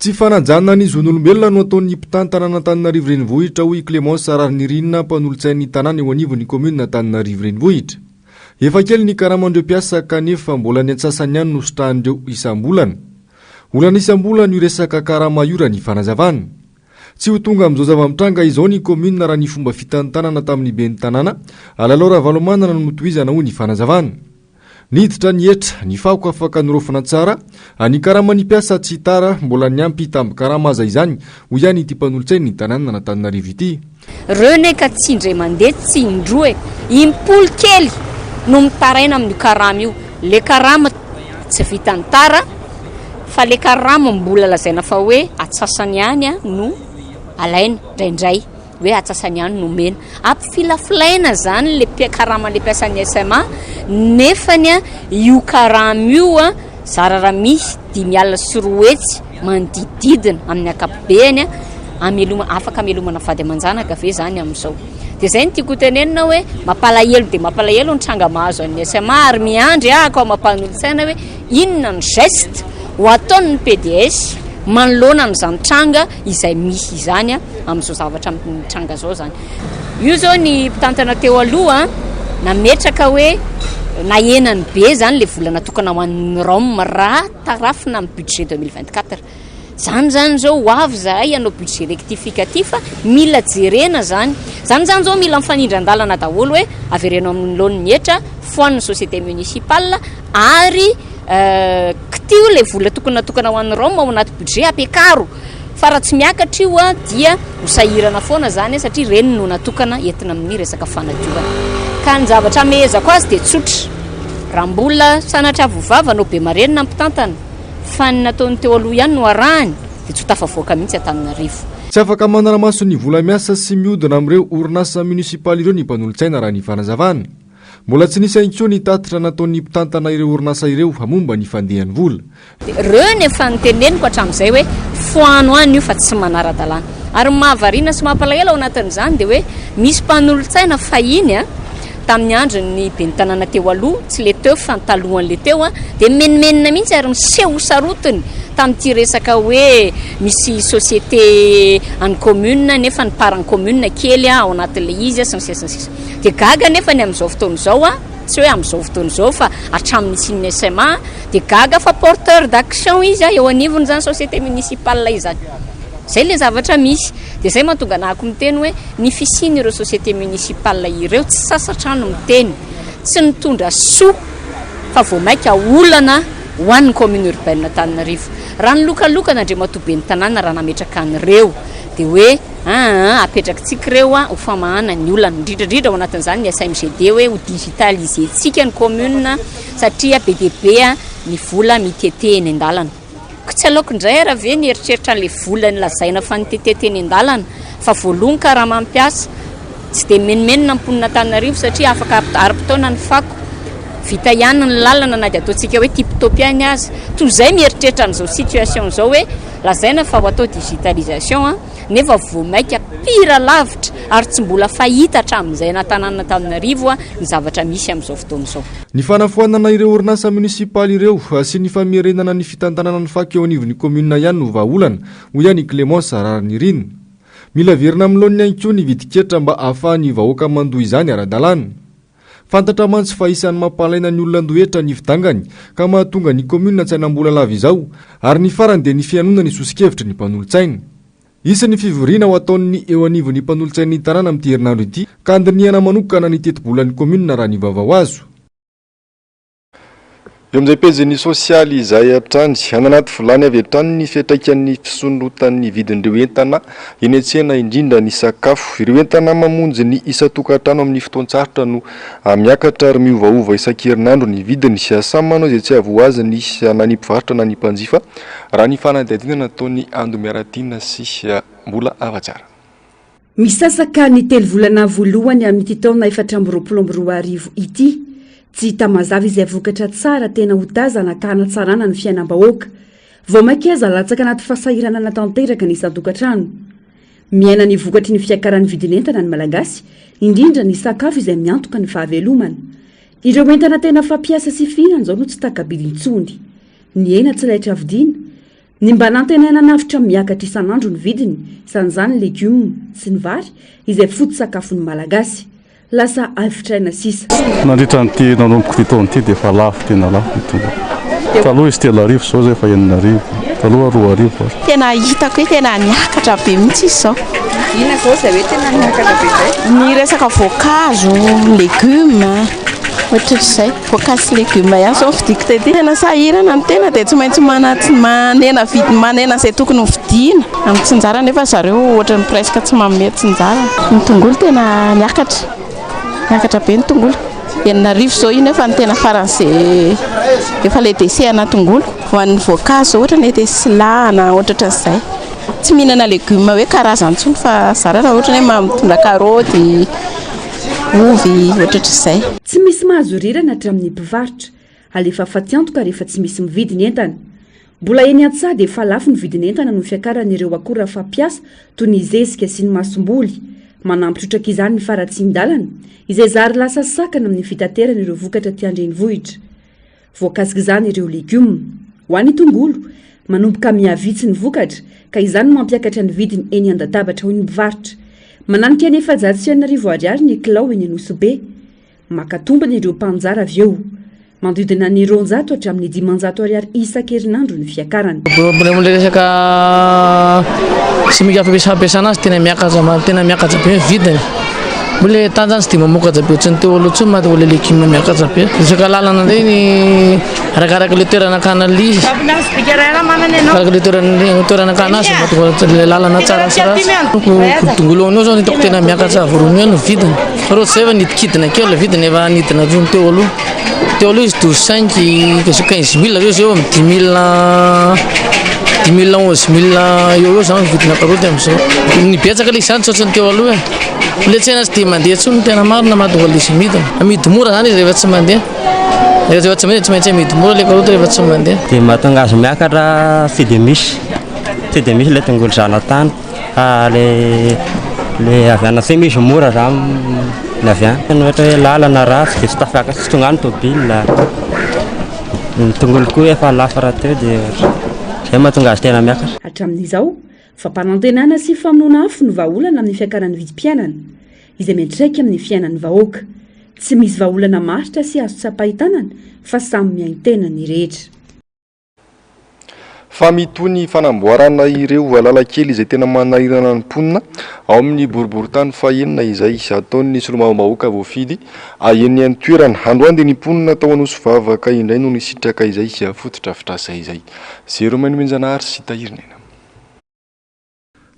Tsy fanajana ny zon'olombelona no ataon'ny mpitantana an'Antananarivo Renivohitra, hoy i Clémence Raharinirina, mpanolotsain'ny tanàna eo anivon'ny kaominina Antananarivo Renivohitra. Efa kely ny karaman'ireo mpiasa kanefa mbola ny antsasany ihany no sitrahan'ireo isam-bolana. Olana isam-bolana io resaka karama io raha ny fanazavana. Tsy ho tonga amin'izao zava-mitranga izao ny kaominina raha ny fomba fitantanana tamin'ny ben'ny tanàna, Lalao Ravalomanana no notohizana, hoy ny fanazavana. Niditra ny hetra, ny fako afaka noraofina tsara, ny karaman'ny mpiasa tsy tara, mbola niampy tambin-karama aza izany, hoy ihany ity mpanolotsain'ny tanànan'Antananarivo ity. Reo ne ka tsy indray mandeha tsy indroa e! Impolo kely no mitaraina amin'io karama io, le karama tsy vitan'ny tara fa le karama mbola lazaina fa hoe atsasany ihany no alaina indraindray. hoe atsasany ihany no omena. Ampifilafilaina zany le karaman'le mpiasan'ny SMA nefany io karama io zara raha misy 205 manodidididina amin'ny ankapobeny ameloma afaka amelomana vady aman-janaka ve zany amin'izao? Dia zay no tiako hotenenina hoe mampalahelo dia mampalahelo ny tranga mahazo an'ny SMA ary miandry ahako ao mampanolotsaina hoe inona ny geste ho ataon'ny PDS manoloana an'izany tranga izay misy izany amin'izao zavatra mitranga izao izany. Io izao ny mpitantana teo aloha nametraka hoe nahenany be izany ilay vola natokana ho an'ny Rome raha tarafina amin'ny budget 2024. Izany izany izao ho avy izahay hanao budget rectificatif, mila jerena izany. Izany izany izao mila mifanindran-dalana daholo hoe avereno amin'ny laoniny ny hetra, foano ny société municipale ary kitiho ilay vola tokony natokana ho an'ny Rome ao anaty budget ampiakaro. Fa raha tsy miakatra io dia ho sahirana foana izany satria ireny no natokana entina amin'ny resaka fanadiovana. Ka ny zavatra amehezako azy dia tsotra, raha mbola sanatria avo vava no be marenina ny mpitantana fa ny nataony teo aloha ihany no arahany dia tsy ho tafavoaka mihitsy Antananarivo. Tsy afaka manara-maso ny vola miasa sy mihodina amin'ireo orinasa munisipaly ireo ny mpanolotsaina raha ny fanazavana. Mbola tsy nisy ihany koa ny tatitra nataon'ny mpitantana ireo orinasa ireo momba ny fandehan'ny vola. Ireo no efa noteneniko hatramin'izay hoe foano any io fa tsy manara-dalàna. Ary ny mahavariana sy mampalahelo ao anatin'izany dia hoe misy mpanolotsaina fahiny tamin'ny andron'ny ben'ny tanàna teo aloha, tsy ilay teo fa ny talohan'ilay teo, dia mimenomenona mihitsy ary miseho ho sarotiny tamin'ity resaka hoe misy société an'ny commune nefa ny part-n'ny commune kely ao anatin'ilay izy sy ny sisa sy ny sisa. Dia gaga anefa ny amin'izao fotoana izao, tsy hoe amin'izao fotoana izao fa hatramin'ny nisian'ny SMA, dia gaga fa porteur d'action izy eo anivon'izany société municipale izany. Izay ilay zavatra misy. Dia izay mahatonga anahako miteny hoe ny fisian'ireo société municipale ireo tsy sasatra aho no miteny, tsy nitondra soa fa vao mainka olana ho an'ny commune urbaine Antananarivo. Raha nilokalokana Andriamatoa Ben'ny tanàna raha nametraka an'ireo dia hoe Aa apetrakitsika ireo ho famahana ny olana, indrindra indrindra ao anatin'izany ny SMGD hoe ho digitaliser-tsika ny commune satria be dia be ny vola mitete eny an-dalana. Ko tsy aleoko indray ara ve ny eritreritra an'ilay vola nolazaina fa nitete teny an-dalana fa voaloa ny karama mpiasa, tsy dia mimenomenona ny mponin'Antananarivo satria afaka ara-potoana ny fako, vita ihany ny lalana na dia ataontsika hoe tip top ihany aza. Toy izay mieritreritra an'izao situation izao hoe Lazaina fa ho atao digitalisation nefa vao maika pire lavitra ary tsy mbola fahita hatramin'izay na tanàna Antananarivo ny zavatra misy amin'izao fotoana izao. Ny fanafoanana ireo orinasa munisipaly ireo sy ny famerenana ny fitantanana ny fako eo anivon'ny kaominina ihany no vahaolana, hoy ihany i Clémence Raharinirina. Mila averina amin'ny laoniny ihany koa ny vidin-ketra mba ahafahan'ny vahoaka mandoa izany ara-dalàna. Fantatra mantsy fa isan'ny mampahalaina ny olona andoha hetra ny fidangany ka mahatonga ny kaominina tsy hanam-bola lava izao ary ny farany dia ny fihainoana ny soso-kevitry ny mpanolotsaina. Hisy ny fivoriana ho ataon'ny eo anivon'ny mpanolotsain'ny tanàna amin'ity herinandro ity ka handinihana manokana ny tetibolan'ny kaominina raha ny vaovao azo. Eo amin'izay pejin'ny sosialy izay hatrany, any anaty vilany avy hatrany ny fiantraikan'ny fisondrotan'ny vidin'ireo entana eny an-tsena indrindra ny sakafo. Ireo entana mamonjy ny isan-tokantrano amin'ny fotoan-tsarotra no miakatra ary miovaova isan-kerinandro ny vidiny. Samy manao izay tsy hahavoa azy ny na ny mpivarotra na ny mpanjifa raha ny fanadihadiana nataon'i Ando Miaratiana sy Mbola Havatsara. Misasaka ny telo volana voalohany amin'ity taona 2024 ity. Tsy hita mazava izay vokatra tsara tena ho tazana ka hanatsarana ny fiainam-bahoaka. Vao mainka aza latsaka anaty fahasahiranana tanteraka ny isan-tokantrano. Miaina ny vokatry ny fiakaran'ny vidin'entana ny Malagasy, indrindra ny sakafo izay miantoka ny fahavelomana. Ireo entana tena fampiasa sy fihinana izao no tsy taka-bidy intsony. Ny hena tsy laitra vidiana, Ny mba nantenaina hanavotra miakatra isan'andro ny vidiny, isan'izany ny legioma sy ny vary, izay foto-tsakafon'ny Malagasy. Lasa avitr'aina sisa. Nandritra an'ity nanomboka ity taona ity dia efa lafo tena lafo ny tonga. Taloha izy 3000 izao izay efa 6000, taloha 2000 ary. Tena hitako hoe tena niakatra be mihitsy izy izao. Inona izao izay hoe tena niakatra be izay? Ny resaka voankazo, legioma. Ohatrohatr'izay. Voankazo sy legioma ihany izao no vidiako tety. Tena sahirana ny tena dia tsy maintsy manena vidy manena izay tokony ho vidiana. Amin'ny tsinjara nefa zareo ohatran'ny presque tsy manome tsinjara. Ny tongolo tena miakatra. Miakatra be ny tongolo. 6000 izao io nefa ny tena faran'izay efa ilay déchet ana tongolo. Ho an'ny voankazo ohatra ny ety silahana ohatrohatran'izay. Tsy mihinana legioma hoe karazany intsony fa zara raha ohatra hoe mitondra karaoty, ovy ohatrohatr'izay. Tsy misy mahazo rirana hatramin'ny mpivarotra. Alefa fatiantoka rehefa tsy misy mividy ny entana. Mbola eny an-tsaha dia efa lafo ny vidin'entana noho ny fiakaran'ireo akora fampiasa toy ny zezika sy ny masomboly. Manampy trotraka izany ny faharatsian-dalana, izay zary lasa sakana amin'ny fitaterana ireo vokatra aty an-drenivohitra. Voakasik'izany ireo legioma. Ho an'ny tongolo, manomboka mihavitsy ny vokatra, ka izany no mampiakatra ny vidiny eny an-databatra hoy ny mpivarotra. Mananika ny 6400 ariary ny kilao eny Anosibe. Maka tombony ireo mpanjara avy eo. Manodidina ny 200 hatramin'ny 500 ariary isan-kerinandro ny fiakarany. Problème resaka simika fampiasana azy tena miakatra tena miakatra be ny vidiny. Moa le tany zany tsy dia mamokatra be ohatran'ny teo aloha intsony mahatonga le légume miakatra be. Resaka lalana indray ny arakaraka le toerana akana le izy. Arakaraka le toerana toerana akana azy mahatonga le lalana tsara sy ratsy. Tongolo oignon zao no hitako tena miakatra voalohany eo ny vidiny. Fa raha ohatr'izay efa nidikidina kely le vidiny efa nidina hatramin'ny teo aloha. Teo aloha izy douze cinq, 15 000 avy eo izy eo amin'ny 10 000, 10 000 11 000 eo eo zany vidina karaoty amin'izao. Ny betsaka ilay izy zany tsy ohatran'ny teo aloha e. Ilay tsena tsy dia mandeha intsony no tena marina mahatonga ilay izy midina. Amidy mora zany izy rehefa tsy mandeha. Rehefa tsy mandeha tsy maintsy amidy mora ilay karaoty rehefa tsy mandeha. Dia mahatonga azy miakatra tsy dia misy, tsy dia misy ilay tongolo zanatany. Fa le le avy any atsimo izy mora zany ny avy any. Ny ohatra hoe lalana ratsy dia tsy tafakatra, tsy tonga any tôbila. Ny tongolo koa efa lafo rahateo dia zay mahatonga azy tena miakatra. Hatramin'izao, fampanantenana sy famonoana afo no vahaolana amin'ny fiakaran'ny vidim-piainana, izay miantraika amin'ny fiainan'ny vahoaka. Tsy misy vahaolana maharitra sy azo tsapain-tanana fa samy miain-tena ny rehetra. Fa mitohy ny fanamboarana ireo lalan-kely izay tena manahirana ny mponina ao amin'ny boriborintany fahenina izay ataon'ny solombavambahoaka voafidy eny an-toerana. Androany dia ny mponina tao Anosivavaka indray no nisitraka izay fotodrafitrasa izay. Zero Mainomenjanahary sy Tahirin'aina.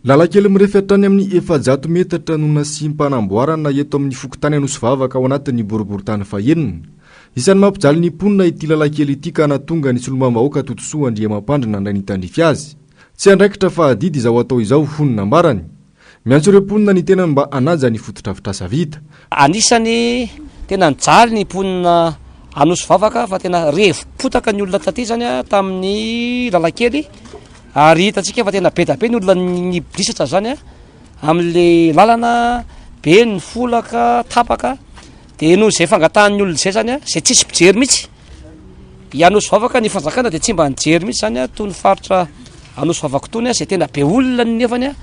Lalan-kely mirefy hatrany amin'ny 400 metatra no nasiam-panamboarana eto amin'ny fokontany Anosivavaka ao anatin'ny boriborintany fahenina. Isan'ny mampijaly ny mponina ity lalan-kely ity ka nahatonga ny solombavambahoaka Todisoa Andriamampandry nandray ny tandrify azy. Tsy andraikitra fa adidy izao atao izao, hoy ny nambarany. Miantso ireo mponina ny tenany mba hanaja ny fotodrafitrasa vita. Anisany tena nijaly ny mponina Anosivavaka fa tena revo-potaka ny olona taty zany tamin'ny lalan-kely. Ary hitantsika fa tena be dia be ny olona nibolisatra zany amin'le lalana, be ny folaka, tapaka, de noho izay fangatahan'ny olona izay zany zay tsisy mpijery mihitsy, i Anosivavaka ny fanjakana de tsy mba nijery mihitsy zany toy ny faritra Anosivavaka itony zay tena be olona nefany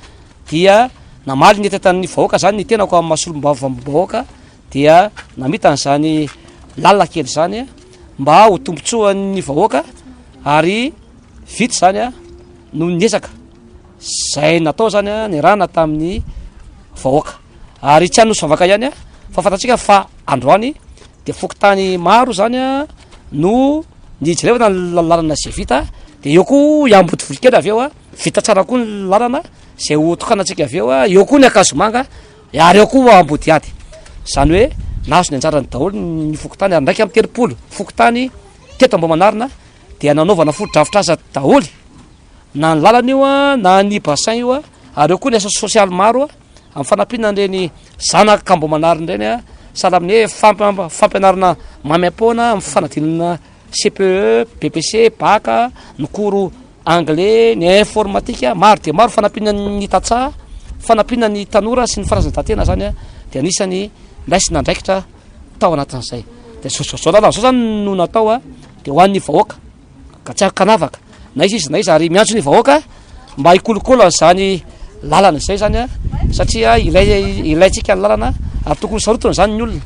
dia namaly ny hetahetan'ny vahoaka zany ny tenako amin'ny maha solombavambahoaka dia namita an'izany lalana kely izany mba ho tombontsoan'ny vahoaka ary Vita izany a, noho ny ezaka izay natao izany a, niarahana tamin'ny vahoaka. Ary tsy Anosy Vavaka ihany a, fa fantatsika fa androany dia fokontany maro izany a no nijerevana ny lalana izay vita, dia eo koa i Ambodivolokely avy eo a, vita tsara koa ny lalana izay ho tokanantsika avy eo a, eo koa ny Ankazomanga ary eo koa Ambodihady. Izany hoe nahazo ny anjarany daholo ny fokontany ary 31 fokontany teto Ambohimanarina dia nanaovana fotodrafitrasa daholo na ny lalana io na ny bassin io ary eo koa ny asa sosialy maro amin'ny fanampiana an'ireny zanaka Ambohimanarina ireny sahala amin'ny hoe fampianarana maimaim-poana amin'ny fanadinana CPE, BPC, Bac, ny cours anglais, ny informatique, maro dia maro fanampiana ny tantsaha, fanampiana ny tanora sy ny fanazaran-tena zany dia anisany raisina andraikitra tao anatin'izay. Dia zao lalana zao zany no natao dia ho an'ny vahoaka ka tsy ankanavaka na iza izy na iza ary miantso ny vahoaka mba hikolokolo an'izany lalana izay zany a satria ilay ilaintsika ny lalana ary tokony sarotiny zany ny olona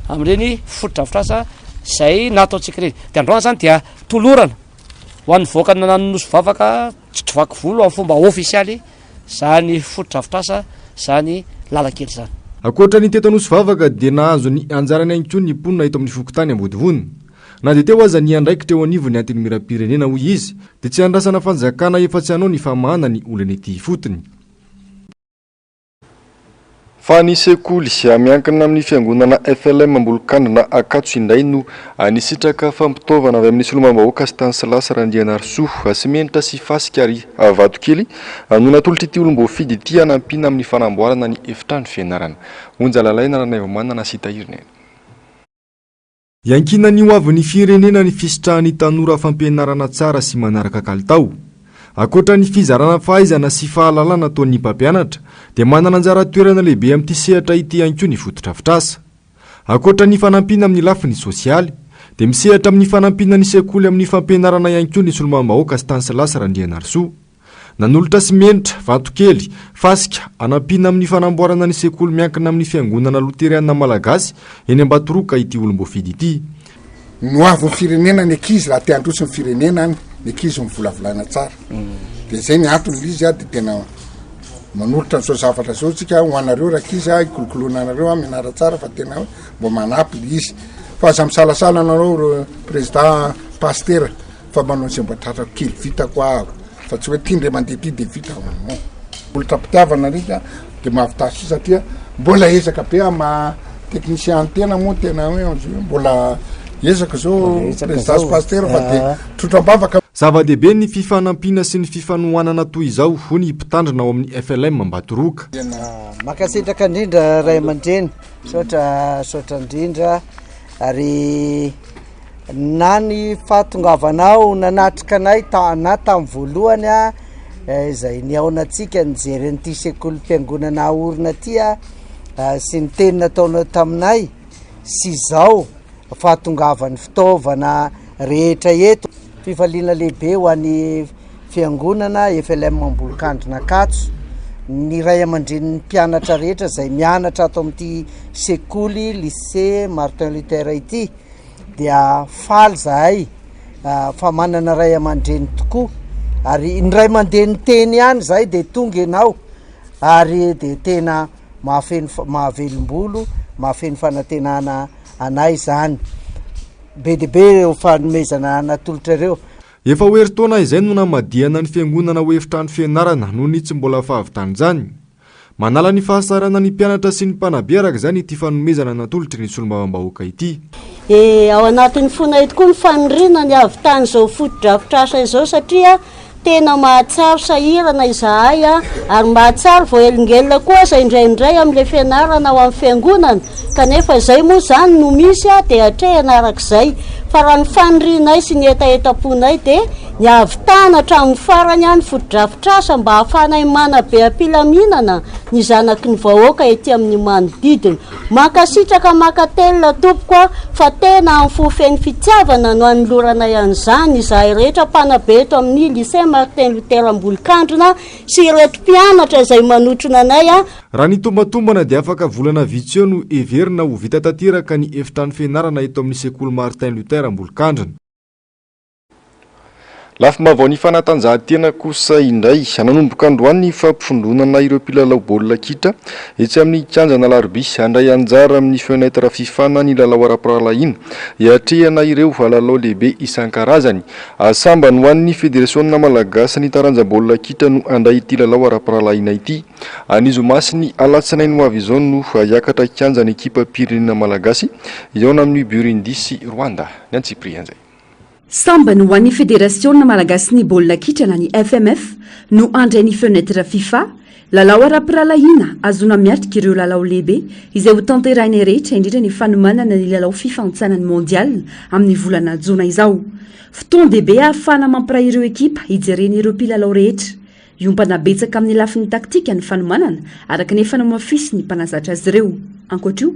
amin'ireny fotodrafitrasa izay nataontsika ireny dia androany zany dia tolorana ho an'ny vahoaka nanosy vavaka tsy vaky volo amin'ny fomba ofisialy zany fotodrafitrasa zany lalan-kely zany. Ankoatra ny teto Anosivavaka dia nahazo ny anjarany ihany koa ny mponina eto amin'ny fokontany Ambodivona. Na dia teo aza ny andraikitra eo anivon'ny Antenimierampirenena hoy izy dia tsy andrasana fanjakana efa tsy hanao ny famahana ny olana ety ifotony. Fa ny sekoly miankina amin'ny fiangonana FLM Ambolokandrina Ankatso indray no nisitraka fampitaovana avy amin'ny solombavambahoaka Stanislas Randrianarisoa. Simenitra sy fasika ary vatokely no natolotr'ity olom-boafidy ity hanampiana amin'ny fanamboarana ny efitrano fianarana. Onja Lalaina Ranaivomanana sy Tahiry Nena. Iankinan'ny ho avin'ny firenena ny fisitrahan'ny tanora fampianarana tsara sy manaraka kalitao. Ankoatra ny fizarana fahaizana sy fahalalana ataon'ny mpampianatra dia manana anjara toerana lehibe amin'ity sehatra ity ihany koa ny fotodrafitrasa. Ankoatra ny fanampiana amin'ny lafiny sosialy dia misehatra amin'ny fanampiana ny sekoly amin'ny fampianarana ihany koa ny solombavambahoaka Stanislas Randrianarisoa. Nanolotra simenitra, vatokely, fasika, hanampiana amin'ny fanamboarana ny sekoly miankina amin'ny Fiangonana Loteriana Malagasy eny Ambatoroka ity olom-boafidy ity. Ny ho avin'ny firenena ny ankizy raha te handroso ny firenena any ny ankizy mivolavolaina tsara de zay ny antony le izy a de tena manolotra an'izao zavatra zao tsika ho anareo rankizy a hikolokoloana anareo a mianara tsara fa tena mbo manampy le izy fa aza misalasala anareo ry président pastera fa manao izay mba tratrako kely vitako aho fa tsy hoe ty ndray mandeha ty de vita non olitra mpitiavana reny a de mahavita soa satria mbola ezaka be ama technicien ny tena moa tena hoe mbola ezaka zao président sy pasteur fa de trotram-bavaka. Zava-dehibe ny fifanampiana sy ny fifanohanana toy izao, hoy ny mpitandrina ao amin'ny FLM Ambatoroka. Mankasitraka indrindra ray aman-dreny, misaotra misaotra indrindra ary Na ny fahatongavanao nanatrika anay ta- na tamin'ny voalohany a, izay nihaonantsika nijery an'ity sekolim-piangonana aorina ity a, sy ny teny nataonao taminay sy izao fahatongavan'ny fitaovana rehetra eto. Fifaliana lehibe ho an'ny fiangonana FLM Ambolokandrina Ankatso, ny ray aman-drenin'ny mpianatra rehetra izay mianatra ato amin'ity sekoly Lycée Martin Luther ity. dia faly zahay fa manana ray aman-dreny tokoa ary indray mandeha niteny ihany zahay de tonga ianao ary de tena mahafeno mahavelom-bolo mahafeno fanantenana anay zany be dia be ireo fanomezana natolotra ireo. Efa ho herintaona izay no namadihana ny fiangonana ho efitrano fianarana noho ny tsy mbola fahavitan'izany. Manala ny fahasarana ny mpianatra sy ny mpanabe araka izany ity fanomezana natolotry ny solombavambahoaka ity. E, ao anatin'ny fonay tokoa ny faniriana ny hahavitan'izao fotodrafitrasa izao satria tena mahatsiaro sahirana izahay ary mahatsiaro voahelingelina koa aza indraindray amin'ilay fianarana ao amin'ny fiangonana kanefa izay moa izany no misy dia atrehina arak'izay fa raha ny fanirianay sy ny hetahetam-ponay dia Ny hahavitana hatramin'ny farany ny fotodrafitrasa mba hahafahanay manabe am-pilaminana ny zanaky ny vahoaka ety amin'ny manodidina. Mankasitraka mankatelina tompoko a, fa tena amin'ny fo feno fitiavana no anoloranay an'izany izahay rehetra mpanabe eto amin'ny Lycée Martin Luther Ambolokandrina sy ireto mpianatra izay manotrona anay a. Raha ny tombatombana dia afaka volana vitsy eo no heverina ho vita tanteraka ny efitrano fianarana eto amin'ny sekoly Martin Luther Ambolokandrina. Lafim-baovaon'ny fanatanjahantena kosa indray. Nanomboka androany ny fampivondronana ireo mpilalao baolina kitra etsy amin'ny kianjan'Alarobia. Handray anjara amin'ny Fenêtre Fifa na ny lalao ara-pirahalahiana hiatrehana ireo lalao lehibe isan-karazany. Sambany ho an'ny Federasiona malagasin'ny taranja baolina kitra no handray ity lalao ara-pirahalahiana ity. Ny zoma sy ny alatsinainy ho avy izao no hiakatra kianja ny ekipam-pirenena malagasy hihaona amin'i Burundi sy Rwanda. Ny antsipirian'izay. Sambany ho an'ny Federasiona malagasin'ny baolina kitra na ny FMF no handray ny Fenêtre Fifa, lalao ara-pirahalahiana ahazoana miatrika ireo lalao lehibe izay ho tanterahinay rehetra indrindra ny fanomanana ny lalao fifanintsanan'ny Mondial amin'ny volana jona izao. Fotoan-dehibe ahafahana mampiray ireo ekipa hijerena ireo mpilalao rehetra. Hiompana betsaka amin'ny lafiny taktika ny fanomanana, araka ny efa nomafisin'ny mpanazatra azy ireo. Ankoatra io,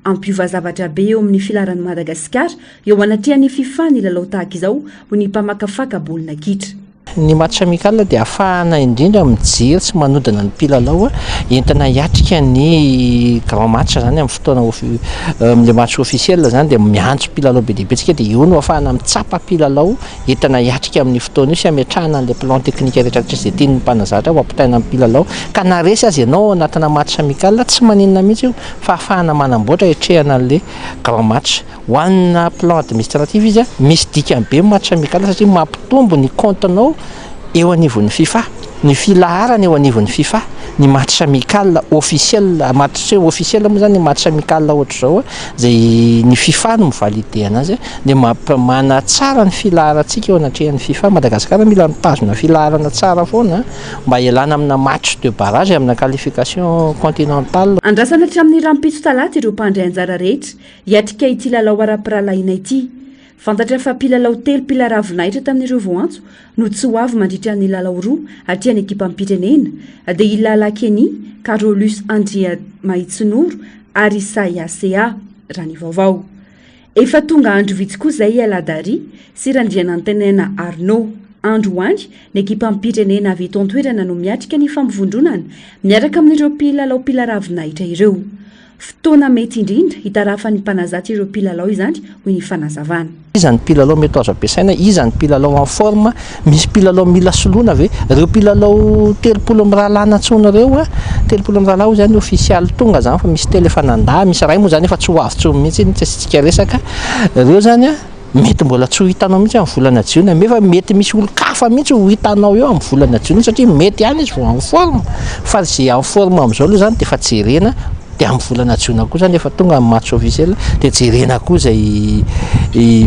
hampiova zavatra be eo amin'ny filaharan'i Madagasikara eo anatrehan'ny Fifa ny lalao tahaka izao, hoy ny mpamakafaka baolina kitra. Ny match amical dia ahafahana indrindra mijery sy manodina ny mpilalao entina hiatrika ny grand match izany amin'ny fotoana amin'ilay match officiel izany dia miantso mpilalao be dia be tsika dia eo no ahafahana mitsapa mpilalao entina hiatrika amin'io fotoana io sy hametrahana an'ilay plan technique rehetra rehetra izay tian'ny mpanazatra ho ampitaina amin'ny mpilalao ka na resy aza ianao ao anatina match amical tsy maninona mihitsy io fa ahafahana manamboatra hiatrehana an'ilay grand match. Ho an'ny plan administratif izy, misy dikany be ny match amical satria mampitombo ny compte-nao eo anivon'ny fifa, ny filaharana eo anivon'ny fifa, ny match amical officiel, match officiel moa zany ny match amical ohatr'izao izay ny fifa no mi-valider anazy dia mamp- manatsara ny filaharantsika eo anatrehan'ny fifa. Madagasikara mila mitazona filaharana tsara foana mba hialana amina match de barrage amina qualification continentale. Andrasana hatramin'ny rahampitso talata ireo mpandray anjara rehetra Hiatrika ity lalao ara-pirahalahiana ity. Fantatra fa mpilalao telo mpila ravinahitra tamin'ireo voantso no tsy ho avy mandritra ny lalao roa hatrehan'ny ekipam-pirenena, dia i Lala Kenny, Carolus Andriamahitsinoro ary i Saya Sea, raha ny vaovao. Efa tonga andro vitsy koa izay i Aladari sy Randrianantenaina Arnaud. Androany, ny ekipam-pirenena avy eto an-toerana no miatrika ny fampivondronana miaraka amin'ireo mpilalao mpila ravinahitra ireo. Fotoana mety indrindra hitarafan'ny mpanazatra ireo mpilalao izany, hoy ny fanazavana. Iza ny mpilalao mety ho azo ampiasaina? Iza ny mpilalao en forme? Misy mpilalao mila soloina ve? Ireo mpilalao 30 mirahalahy nantsoina ireo, 30 mirahalahy hoy izany ofisialy tonga izany fa misy telo efa nandà, misy iray moa izany efa tsy ho avy intsony mihitsy, tsy asiantsika resaka. Ireo izany. Mety mbola tsy ho hitanao mihitsy amin'ny volana jiona, nefa mety misy olon-kafa mihitsy ho hitanao eo amin'ny volana jiona satria mety ihany izy vao en forme, fa izay en forme amin'izao aloha izany dia efa jerena, dia amin'ny volana jiona koa izany efa tonga ny match officiel dia jerena koa izay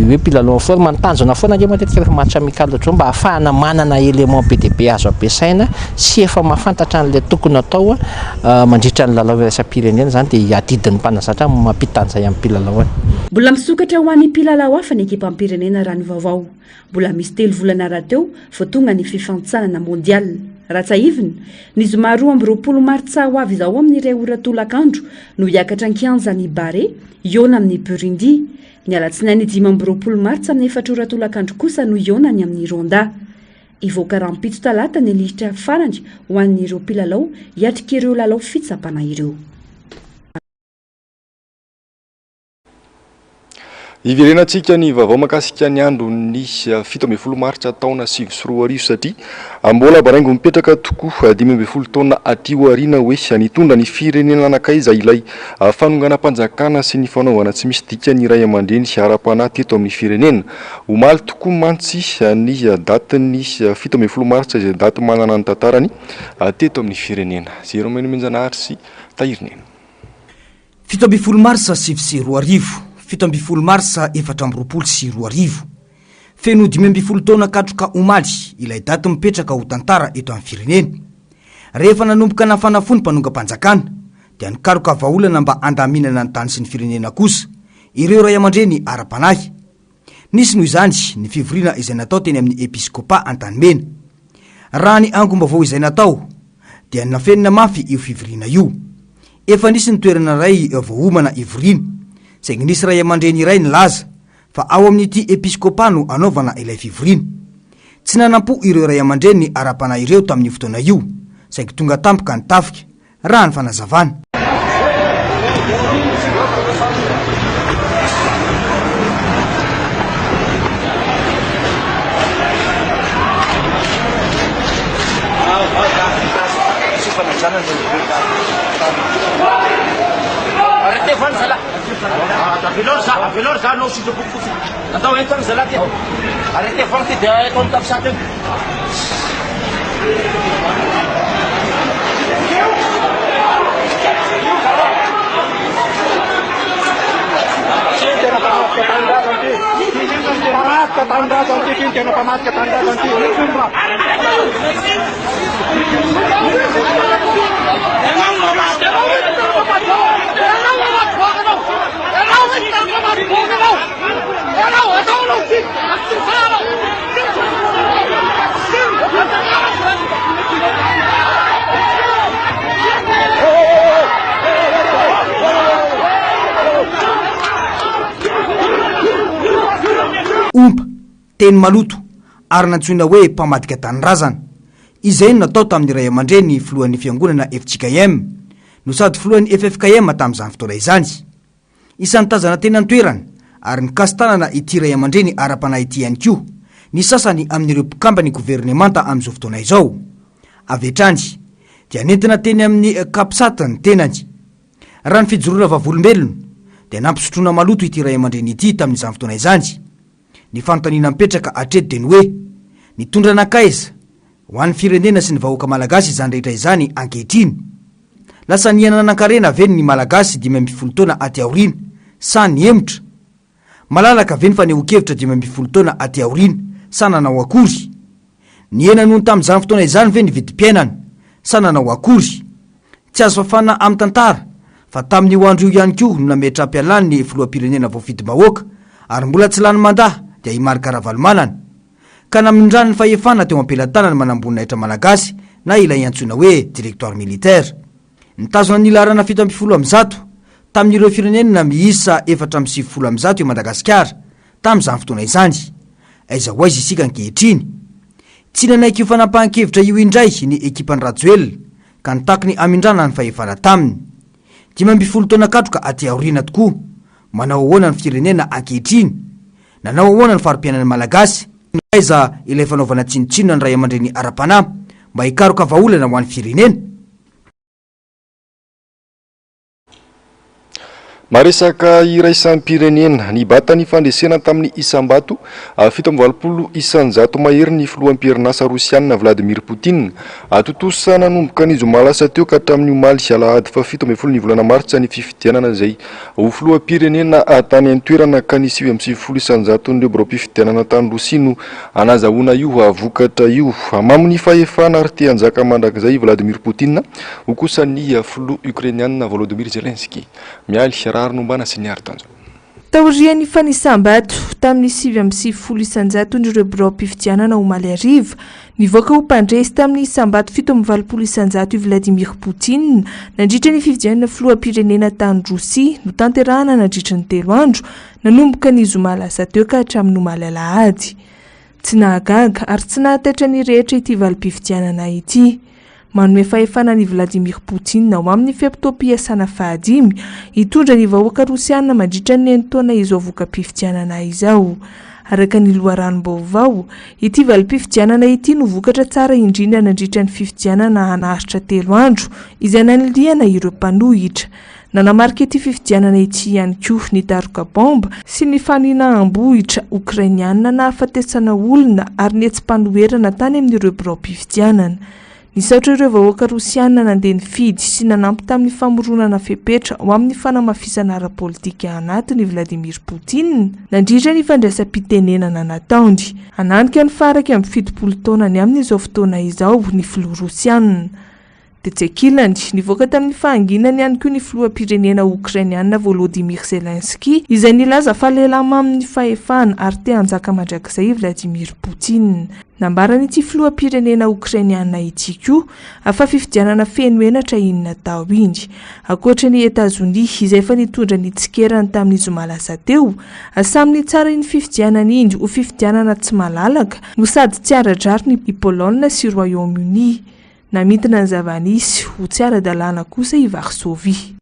hoe mpilalao en forme. Ny tanjona foana ange matetika rehefa match amical ohatr'izao mba ahafahana manana élément be dia be azo ampiasaina sy efa mahafantatra an'ilay tokony atao Mandritra ny lalao iraisam-pirenena izany dia adidin'ny mpanazatra ny mampita an'izay amin'ny mpilalaony. Mbola misokatra ho an'ny mpilalao hafa ny ekipam-pirenena raha ny vaovao. Mbola misy telo volana rahateo vao tonga ny fifanintsanana mondial. Raha tsiahivina, ny zoma 22 martsa ho avy izao amin'ny iray ora tolakandro no hiakatra an-kianja ny Barea hihaona amin'i Burundi. Ny alatsinainy 25 martsa amin'ny efatra ora tolakandro kosa no hihaona ny amin'i Rwanda. Hivoaka rahampitso talata ny lisitra farany ho an'ireo mpilalao hiatrika ireo lalao fitsapana ireo. Hiverenantsika ny vaovao mahakasika ny andron'ny 17 martsa taona 2009 satria mbola baraingo mipetraka tokoa 15 taona aty aoriana hoe nitondra ny firenena nankaiza ilay fanonganam-panjakana sy ny fanaovana tsy misy dikany ray aman-dreny ara-panahy teto amin'ny firenena. Omaly tokoa mantsy ny datin'ny 17 martsa izay daty manana ny tantarany teto amin'ny firenena. Jérôme Nomenjanahary sy Tahirinena. 17 marsa 2009, 17 marsa 2024. Feno 15 taona katroka omaly ilay daty mipetraka ho tantara eto amin'ny firenena. Rehefa nanomboka nafana fo ny mpanongam-panjakana dia nikaroka vahaolana mba handaminana ny tany sy ny firenena kosa ireo ray aman-dreny ara-panahy. Nisy noho izany ny fivoriana izay natao teny amin'ny Episkopa Antanimena. Raha ny angom-baovao izay natao dia nafenina mafy io fivoriana io. Efa nisy ny toerana iray voaomana hivoriana, saingy nisy ray aman-dreny iray nilaza fa ao amin'ity Episkopa no hanaovana ilay fivoriana. Tsy nanam-po ireo ray aman-dreny ara-panahy ireo tamin'io fotoana io, saingy tonga tampoka ny tafika raha ny fanazavana. Ompa, teny maloto. ary nantsoina hoe mpamadika tanindrazana. Izay no natao tamin'ny ray aman-dreny filohan'ny fiangonana fjkm no sady filohan'ny ffkm tamin'izany fotoana izany. Isan'ny tazana teny an-toerana ary nikasi-tanana ity ray aman-dreny ara-panahy ity ihany koa ny sasany amin'ireo mpikamban'ny governemanta amin'izao fotoana izao. Avy hatrany dia nentina teny amin'ny Capsat ny tenany. Raha ny fijoroana vavolombelona dia nampisotroina maloto ity ray aman-dreny ity tamin'izany fotoana izany. Ny fanontaniana mipetraka hatreto dia ny hoe, nitondra nankaiza ho an'ny firenena sy ny vahoaka malagasy izany rehetra izany ankehitriny? Lasa niha-nanan-karena ve ny Malagasy 15 taona aty aoriana sa nihemotra? Malalaka ve ny fanehoan-kevitra 15 taona aty aoriana sa nanao akory? Nihena noho ny tamin'izany fotoana izany ve ny vidim-piainana sa nanao akory? Tsy azo fafana amin'ny tantara fa tamin'io andro io ihany koa no nametraham-pialany ny filoham-pirenena voafidim-bahoaka ary mbola tsy lany mandat dia i Marc Ravalomanana ka namindrany ny fahefana teo am-pelatanan'ny manamboninahitra malagasy na ilay antsoina hoe directoire militaire. Nitazona ny laharana 117 tamin'ireo firenena miisa 194 i Madagasikara tamin'izany fotoana izany. Aiza ho aiza isika ankehitriny? Tsy nanaiky io fanapahan-kevitra io indray ny ekipan'i Rajoelina ka nitaky ny hamindrana ny fahefana taminy. 15 taona katroka aty aoriana tokoa, manao ahoana ny firenena ankehitriny? Nanao ahoana ny fari-piainan'ny Malagasy? Aiza ilay fanaovana tsinontsinona ny raiamandreny ara-panahy mba hikaroka vahaolana ho an'ny firenena? Maresaka iraisam-pirenena, nibata ny fandresena tamin'ny isam-bato 87% mahery ny filoham-pirinasa Rosiana Vladimir Putin. Tontosa nanomboka ny zoma lasa teo ka hatramin'ny omaly alahady faha 17 ny volana martsa ny fifidianana izay ho filoham-pirenena tany an-toerana ka ny 99 isan-jaton'ireo biraom-pifidianana tany Rosia no nazahoana io vokatra io. Mamo ny fahefana ary te hanjaka mandrakizay i Vladimir Putin. Hoy kosa ny filoha Ukrainiana Volodymyr Zelensky, Mialy, Raharinombana sy Niary Tanjona. Taorian'ny fanisam-bato tamin'ny 99 isan-jaton'ireo biraom-pifidianana omaly hariva, nivoaka ho mpandresy tamin'ny isam-bato 87% i Vladimir Putin nandritra ny fifidianana filoham-pirenena tany Rosia notanterahana nandritra ny telo andro, nanomboka ny zoma lasa teo ka hatramin'ny omaly alahady. Tsy nahagaga ary tsy nahataitra ny rehetra ity valim-pifidianana ity. Manome fahefana an'i Vladimir Putin ho amin'ny fe-potoam-piasana fahadimy hitondra ny vahoaka rosiana mandritra ny enin-taona izao voka-pifidianana izao. Araka ny loharanom-baovao, ity valim-pifidianana ity no vokatra tsara indrindra nandritra ny fifidianana naharitra telo andro izay nanilihana ireo mpanohitra. Nanamarika ity fifidianana ity ihany koa ny daroka baomba sy ny faninaham-bohitra Okrainiana nahafatesana olona ary ny hetsi-panoherana tany amin'ireo biraom-pifidianana. Nisaotra ireo vahoaka Rosiana nandeha nifidy sy nanampy tamin'ny famoronana fepetra ho amin'ny fanamafisana ara-politika anatiny i Vladimir Putin nandritra ny fandraisam-pitenenana nataony. Hananika ny faha-71 taonany amin'izao fotoana izao ny filoha Rosiana. Tetsy ankilany, nivoaka tamin'ny fahanginany ihany koa ny filoham-pirenena Okrainiana Volodymyr Zelensky, izay nilaza fa lehilahy mamin'ny fahefana ary te hanjaka mandrakizay i Vladimir Putin. Nambaran'ity filoham-pirenena Okrainiana ity koa fa fifidianana feno henatra iny natao iny. Ankoatra an'i Etazonia, izay efa nitondra ny tsikerany tamin'ny zoma lasa teo, samy nitsara iny fifidianana iny ho fifidianana tsy malalaka no sady tsy ara-drariny i Polonina sy Royaume-Uni. Namintina ny zava-nisy ho tsy ara-dalàna kosa i Varsovie.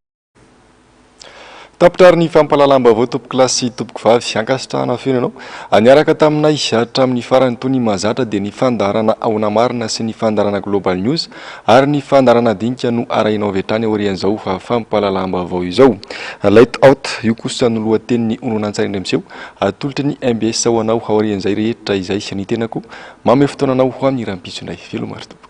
Tapitra ary ny fampahalalam-baovao tompokolahy sy tompokovavy. Ankasitrahana feno ianao niaraka taminay hatramin'ny farany toy ny mahazatra dia ny fandaharana Ahoana Marina sy ny fandaharana Global News ary ny fandaharana Dinika no arahinao avy hatrany aorian'izao fampahalalam-baovao izao. Light Out io kosa no lohatenin'ny horonantsary indray miseho atolotry ny mbs ho anao aorian'izay rehetra izay. Ny tenako manome fotoana anao ho amin'ny rahampitso indray. Veloma ry tompoko.